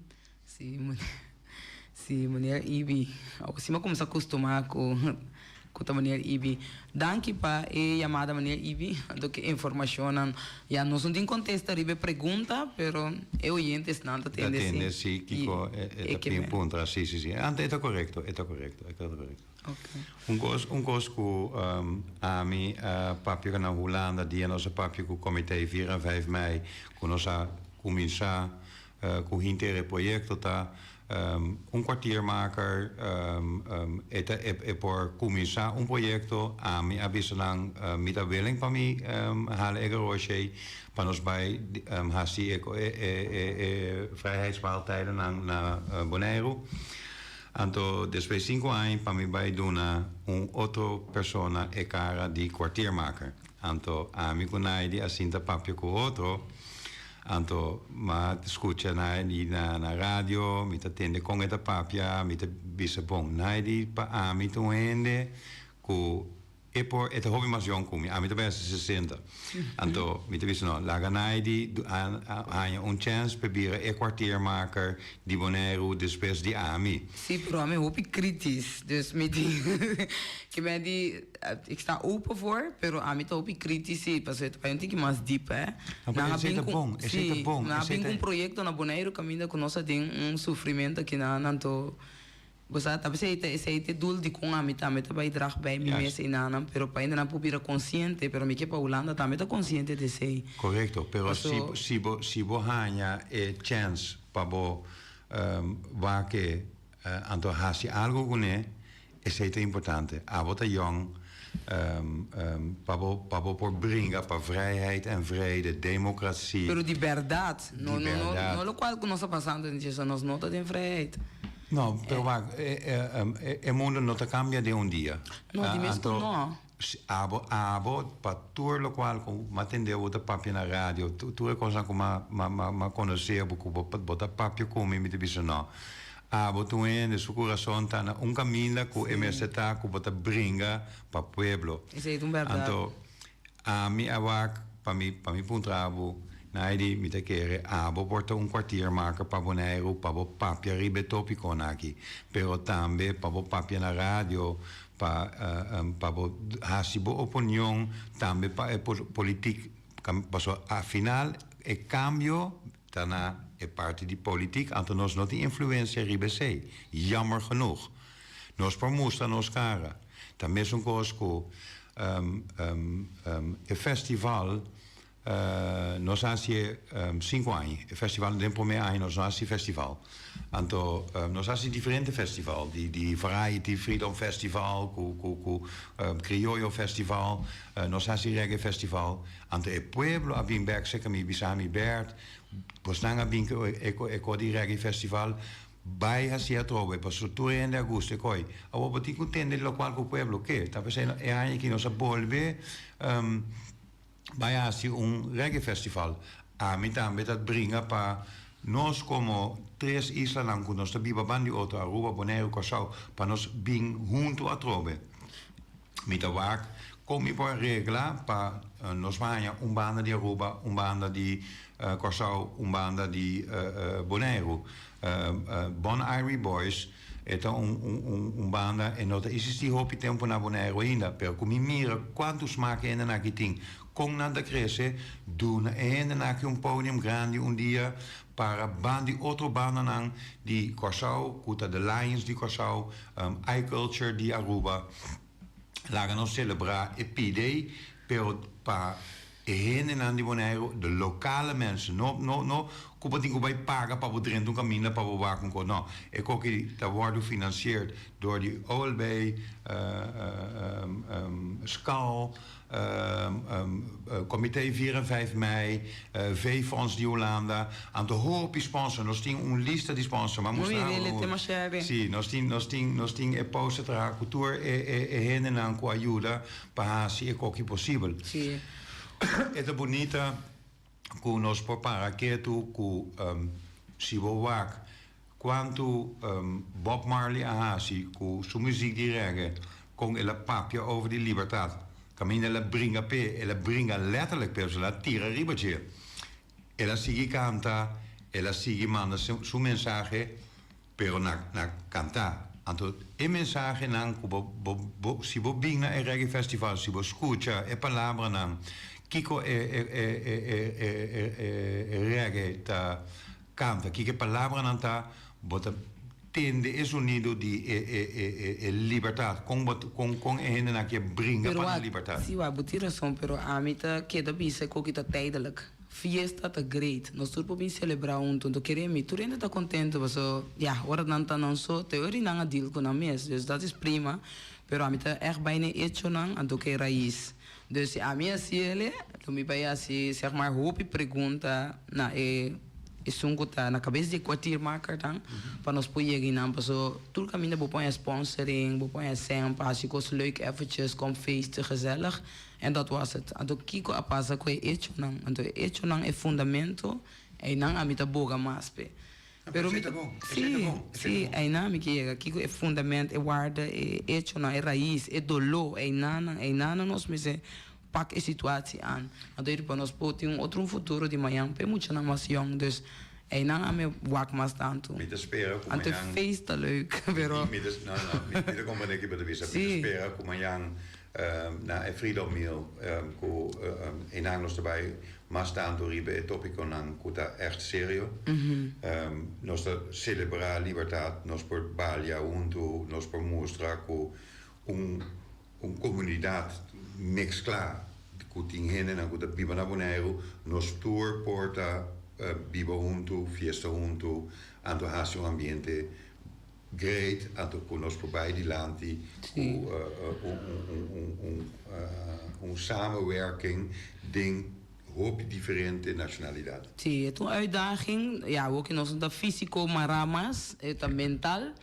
Si, si meneer Ibi. Awor si mi a cuminsa custuma cu cu ta meneer Ibi. Danki pa e yamada meneer Ibi. Anto ki informacionnan. Ya nos no tin contesta riba e pregunta, pero e oyentesnan ta tende si.
Ta tende si kico e ta pin puntra. Si, si, si. Anto e ta corecto, e ta corecto, e ta corecto. Un cos, un cos cu ami a papia na Hulanda dia nos a papia cu Comité 4 en 5 mei cu nos a cuminsa Ku hinter e proyekto ta un kwartiermaker e ta e por kuminsá un proyekto. Ami a bisa nan mi ta willing pa mi hala e garoshe ei pa nos bai hasi e e vrijheidsmaaltijdennan na Boneiru. Anto despues sinku aña pa mi bai duna un otro persona e kara di kwartiermaker. Anto ami ku Naidi a sinta papia ku otro. Anto m'a scucha Naidi na na radio, mi ta tende con e ta papia, mi ta bisa bon, Naidi pa ami ta un hende cu e por, e ta hopi mas yong cu mi, ami ta bay hasi sesenta. Anto mi ta bisa no, laga Naidi haña un chance pa bira e kwartiermaker di Boneiru despues di ami.
Sí, pero ami hopi kritis, dus mi tin ke mi a di. Ik sta open voor, pero ami ta hopi kritisch sí, pasobra e ta bai un tiki mas diep hè.
No, pero esei ta bon, esei ta bon.
Nan a bin ku un proyekto na Boneiru kaminda ku nos a den un sufrimentu aki nan, anto bo sa ta p'esei ta esei ta e doel dikon ami tambe ta bai drag bij mi mes einanan, pero pa hende nan por bira konsiente, pero mi ke pa Hulanda tambe ta konsiente di esei.
Korekto, pero si si bo si bo haña e chèns pa bo wak e anto hasi algu kuné, Esei ta importante. Abo ta yong pa bo pa bo por bringa pa vrijheid en vrede, democratie.
Pero di berdad. No
Di
no no
berdad.
no locual cu nos ta pasando den dje, nos no ta den vrijheid.
No, pero wak, e e mundo no ta cambia den un dia.
No, di mes cu
Anto,
no.
si abo abo pa tur locual cu m'a tende bo ta papia na radio, tur e cosnan cu m'a m'a m'a conoce bo cu bo bo ta papia cu mi, mi ta bisa no. Abo ta un hende, su kurason ta na un kaminda ku e mester ta ku bo ta bringa pa pueblo.
Esei ta un bèrdat.
Anto, ami a wak pa mi pa mi puntra bo, Naidi, mi ta kere abo por ta un kwartiermaker pa Boneiru pa bo papia riba e topikonan aki, pero tambe pa bo papia na radio pa pa bo hasi bo opinion tambe pa e politiek, pasobra a final e kambio ta na e parti di politiek, anto nos no tin influensia riba esei, jammer genoeg. Nos por mustra nos kara. Ta mesun kos ku e festival. Nos a hasi sinku aña e festival, den promé aña nos no a hasi festival. Anto nos a hasi diferente festival, di di Variety Freedom Festival ku ku ku Krioyo Festival, nos a hasi Reggae Festival. Anto e pueblo a bin bèk serka mi bisa mi, Bert, bosnan a bin ku e e ko di Reggae Festival, bai hasi atrobe pasobra tur hende a gusta e koi. Awor bo tin ku tende lokual ku pueblo ke. Ta p'esei e aña aki nos a bolbe. Bai hasi un reggae festival. Ami tambe ta bringa pa nos komo tres islanan ku nos ta biba ban di otro, Aruba, Boneiru, Kòrsou, pa nos bin huntu atrobe. Mi ta wak kon mi por regla pa nos por haña un banda di Aruba, un banda di Kòrsou, un banda di Boneiru. Bon Irie Boys E ta un un un banda e no ta existi hopi tempo na Boneiru ainda, pero cu mi mira cuanto smaak e hendenan aki tin, con nan ta crece, duna e hendenan aki un podium grandi un dia para ban di otro bandanan di Corsou, cu ta The Lions di Corsou, I-Culture di Aruba, laga nos celebra e P-Day, pero pa E hendenan di Boneiru, de lokale mensen, no no no ku bo tin ku bai paga pa bo drenta un kaminda pa bo wak un kos, no. E koki ta wòrdu finansieerd dor di OLB, skal, Komité 4 en 5 mei, V-fonds di Hulanda, anto hopi sponsor, nos tin un lista di sponsor, m'a mustra bo. Si, nos tin nos tin nos tin e poster traha ku tur e e e hendenan ku a yuda pa hasi e koki posibel.
Sí.
E ta bunita ku nos por para ketu ku si bo wak kuantu Bob Marley a hasi ku su muzik di reggae kon el a papia over di libertat. Kaminda el a bringa p'e, el a bringa letterlijk p'e, el a tira riba dje. El a sigui kanta, el a sigui manda su mensahe. Pero na na kantá. Anto e mensahenan ku bo bo bo si bo bin na e Reggae Festival, si bo skucha e palabranan, kiko e e e e e e e e e reggae ta kanta, kiko e palabranan ta, bo ta tende e sonido di e e e e e libertat, kon bo kon kon e hendenan ke bringa
Pero
pa nan
wak,
libertat.
si wak, bo tin rason, pero ami ta keda bisa ku ki ta tijdelijk. Fiesta ta great, nos tur por bin celebra hunto, anto kere mi tur hende ta contento paso ya ora nan ta nan so te ora nan a deal cu nan mes, dus dat is prima, pero ami ta echt bay na e hechonan anto ke rais, dus si ami haci ele lo mi bay haci zeg maar hopi pregunta na e esun cu ta na cabes di e kwartiermakernan pa nos por yega eynan paso tur caminda bo por haña sponsoring, bo por haña cen pa haci cos leuk eventjes, kom feesten gezellig. En dat was het. Anto kiko a pasa ku e echonan? Anto e echonan, e fundamento, einan ami ta boga mas p'e. Pero mi ta, sí, sí, einan ami ke yega. Kiko e fundament, e warda, e echonan, e rais, e doló, einanan, einanan nos mester pak e situatie aan. Anto pa nos por tin un otro un futuro di mañan p'e muchanan mas yòn. Dus einan ami a wak mas tantu.
Mi ta spera ku
Anto e
mañan.
feest ta leuk, pero.
Mi ta, no, no, mi ta komprendé kiko bo ta bisa. Mi ta spera ku mañan. Na e Freedom Meal ku einan nos ta bai mas tantu riba e topikonan ku ta ègt serio. Nos ta selebrá libertat, nos por balia huntu, nos por mustra ku un un komunidat meskla ku tin hendenan ku ta biba na Boneiru, nos tur por ta biba huntu, fiesta huntu, anto hasi un ambiente Great, anto cu nos por bay dilanti cu un samenwerking den hopi diferente nacionalidad.
Sí, e ta un uitdaging. Ja, awor cu nos no ta fisico mará mas, e ta mental.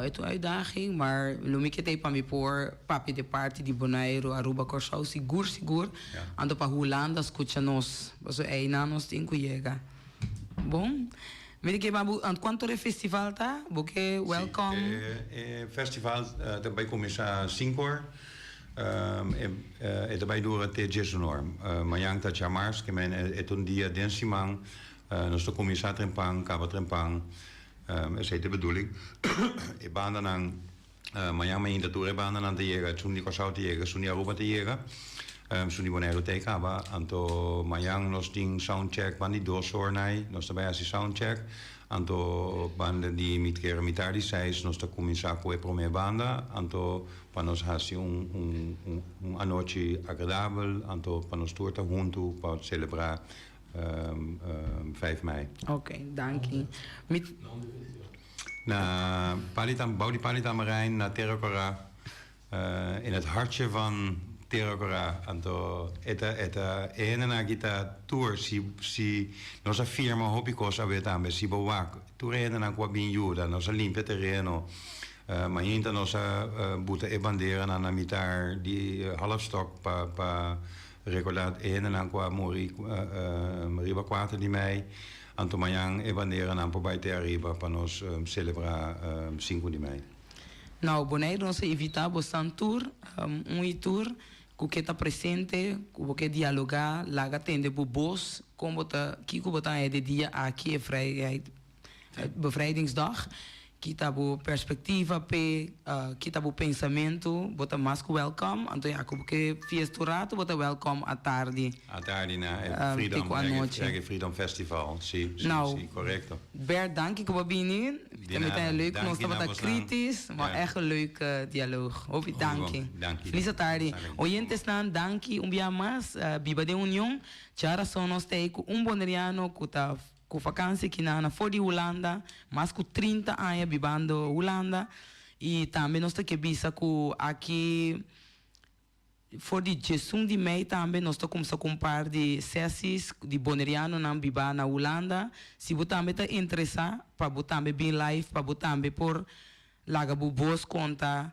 E ta un uitdaging, maar lo mi keda ei pa mi por papia di parti di Boneiru, Aruba, Kòrsou, sigur sigur. Anto pa Hulanda scucha nos, pasobra einan nos tin cu yega. Bon. Mi ta kere bo kuantu ora e festival ta? Bo ke welcome.
Si, e festival ta bai kuminsá sinku or. E ta bai dura te djesunor. Mañan ta djamars, ke men e ta un dia den siman. Nos ta kuminsá trempan, kaba trempan. Esei ta e bedoeling. E bandanan, mañan mainta tur e bandanan ta yega. Esun di Kòrsou ta yega, esun di Aruba ta yega, esun di Boneiru ta e kaba. Anto mañan nos tin soundcheck banda di dos or nai nos ta bai hasi soundcheck. Anto banda di mitker mitar di seis nos ta kuminsá ku e promé banda. Anto pa nos hasi un un un anochi agradabel, anto pa nos tur ta huntu pa selebrá vijf mei.
Ok, danki. Mi.
Na Palitam, bou di Palitamarijn na Tera Kòrá, in het hartje van Tera Kòrá. Anto e ta e ta e hendenan aki ta tur si si nos a firma hopi kos awe tambe si bo wak tur e hendenan ku a bin yuda nos a limpia tereno mainta nos a buta e banderanan na mitar di halfstok pa pa Rekordá e hendenan ku a muri riba kuater di mei, anto mañan e banderanan por bai te ariba pa nos selebrá sinku di mei.
Nou, Boneiru nos a invitá bosan tur, un i tur, ku ke ta presente, ku bo ke dialogá, laga tende bo bos, kon bo ta, kiko bo ta haña di e dia aki, e vrijheid, Bevrijdingsdag, ki ta bo perspectiva p'e, ki ta bo pensamentu, bo ta mas ku welcome. Anto ya ku bo ke fiesta un ratu bo ta welcome atardi.
Atardi na e Freedom,
Te ku anochi.
Reggae Freedom Festival, si, si,
Nou,
si, korekto.
Bert, danki ku bo a bini.
Di
Ta
nada.
mi ta leuk ku nos
Danki na
tabata
bosnan.
kritis, ma
Ja.
ègt un leuk dialoog. Hopi
Hopi bon.
danki.
Danki.
Felis atardi.
Danki.
Oyentesnan, danki un bia mas. Biba den Union. Djarason nos ta ei ku un boneriano ku ta Ku vakansi kinan na for di Hulanda, mas ku 30 aña bibando Hulanda i tambe nos ta ke bisa ku aki for di djesun di mei tambe nos ta kumsa ku un par di sessies di bonerianonan bibá na Hulanda. Si bo tambe ta interesá pa bo tambe bin live pa bo tambe por laga bo bos konta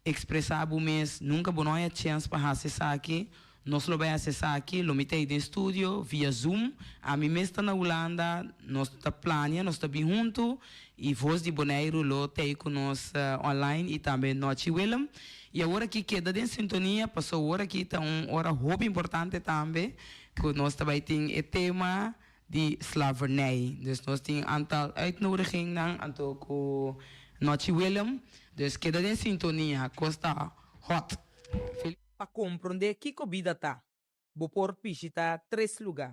Expresa bo mes, nunca bo no haya chens pa haci esaki, nos lo bay haci esaki, lo mi ta ey den studio via zoom, ami mes ta na Hulanda, nos ta plania, nos ta bin hunto y Voz di Boneiru lo ta ey cu nos online y tambe Nochi Willem. Y awor aki keda den sintonia paso awor aki ta un ora hopi importante tambe cu nos ta bay tin e tema di slavernij. Dus nos tin aantal uitnodigingnan anto ku Nochi Willem. Dus keda den sintonia, kos ta hot. Feliz.
Pa komprondé kiko bida ta, bo por bishitá tres lugá,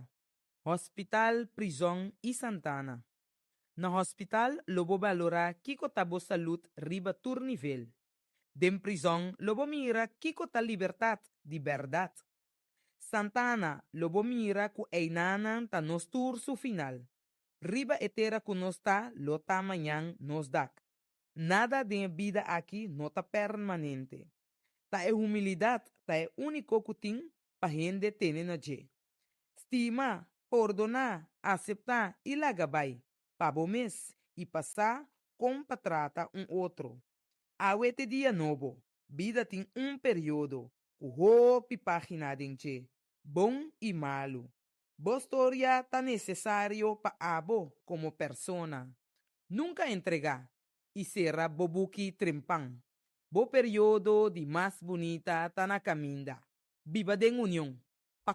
hòspital, prizòn i santana. Na hòspital lo bo balorá kiko ta bo salud riba tur nivel. Den prizòn lo bo mira kiko ta libertat di bèrdat. Santana, lo bo mira ku einanan ta nos tur su final. Riba e tera ku nos ta lo ta mañan nos dak. Nada den e bida aki no ta permanente. Ta e humilidat ta e úniko ku tin pa hende tene na dje. Stima, pordoná, aseptá i laga bai, pa bo mes i pa sa kon pa trata un otro. Awe t'e dia nobo, bida tin un periodo ku hopi página den dje, bon i malu. Bo storia ta nesesario pa abo komo persona. Nunka entregá i sera bo buki trempan. Bo periodo di mas bunita ta na kaminda. Biba den union pa.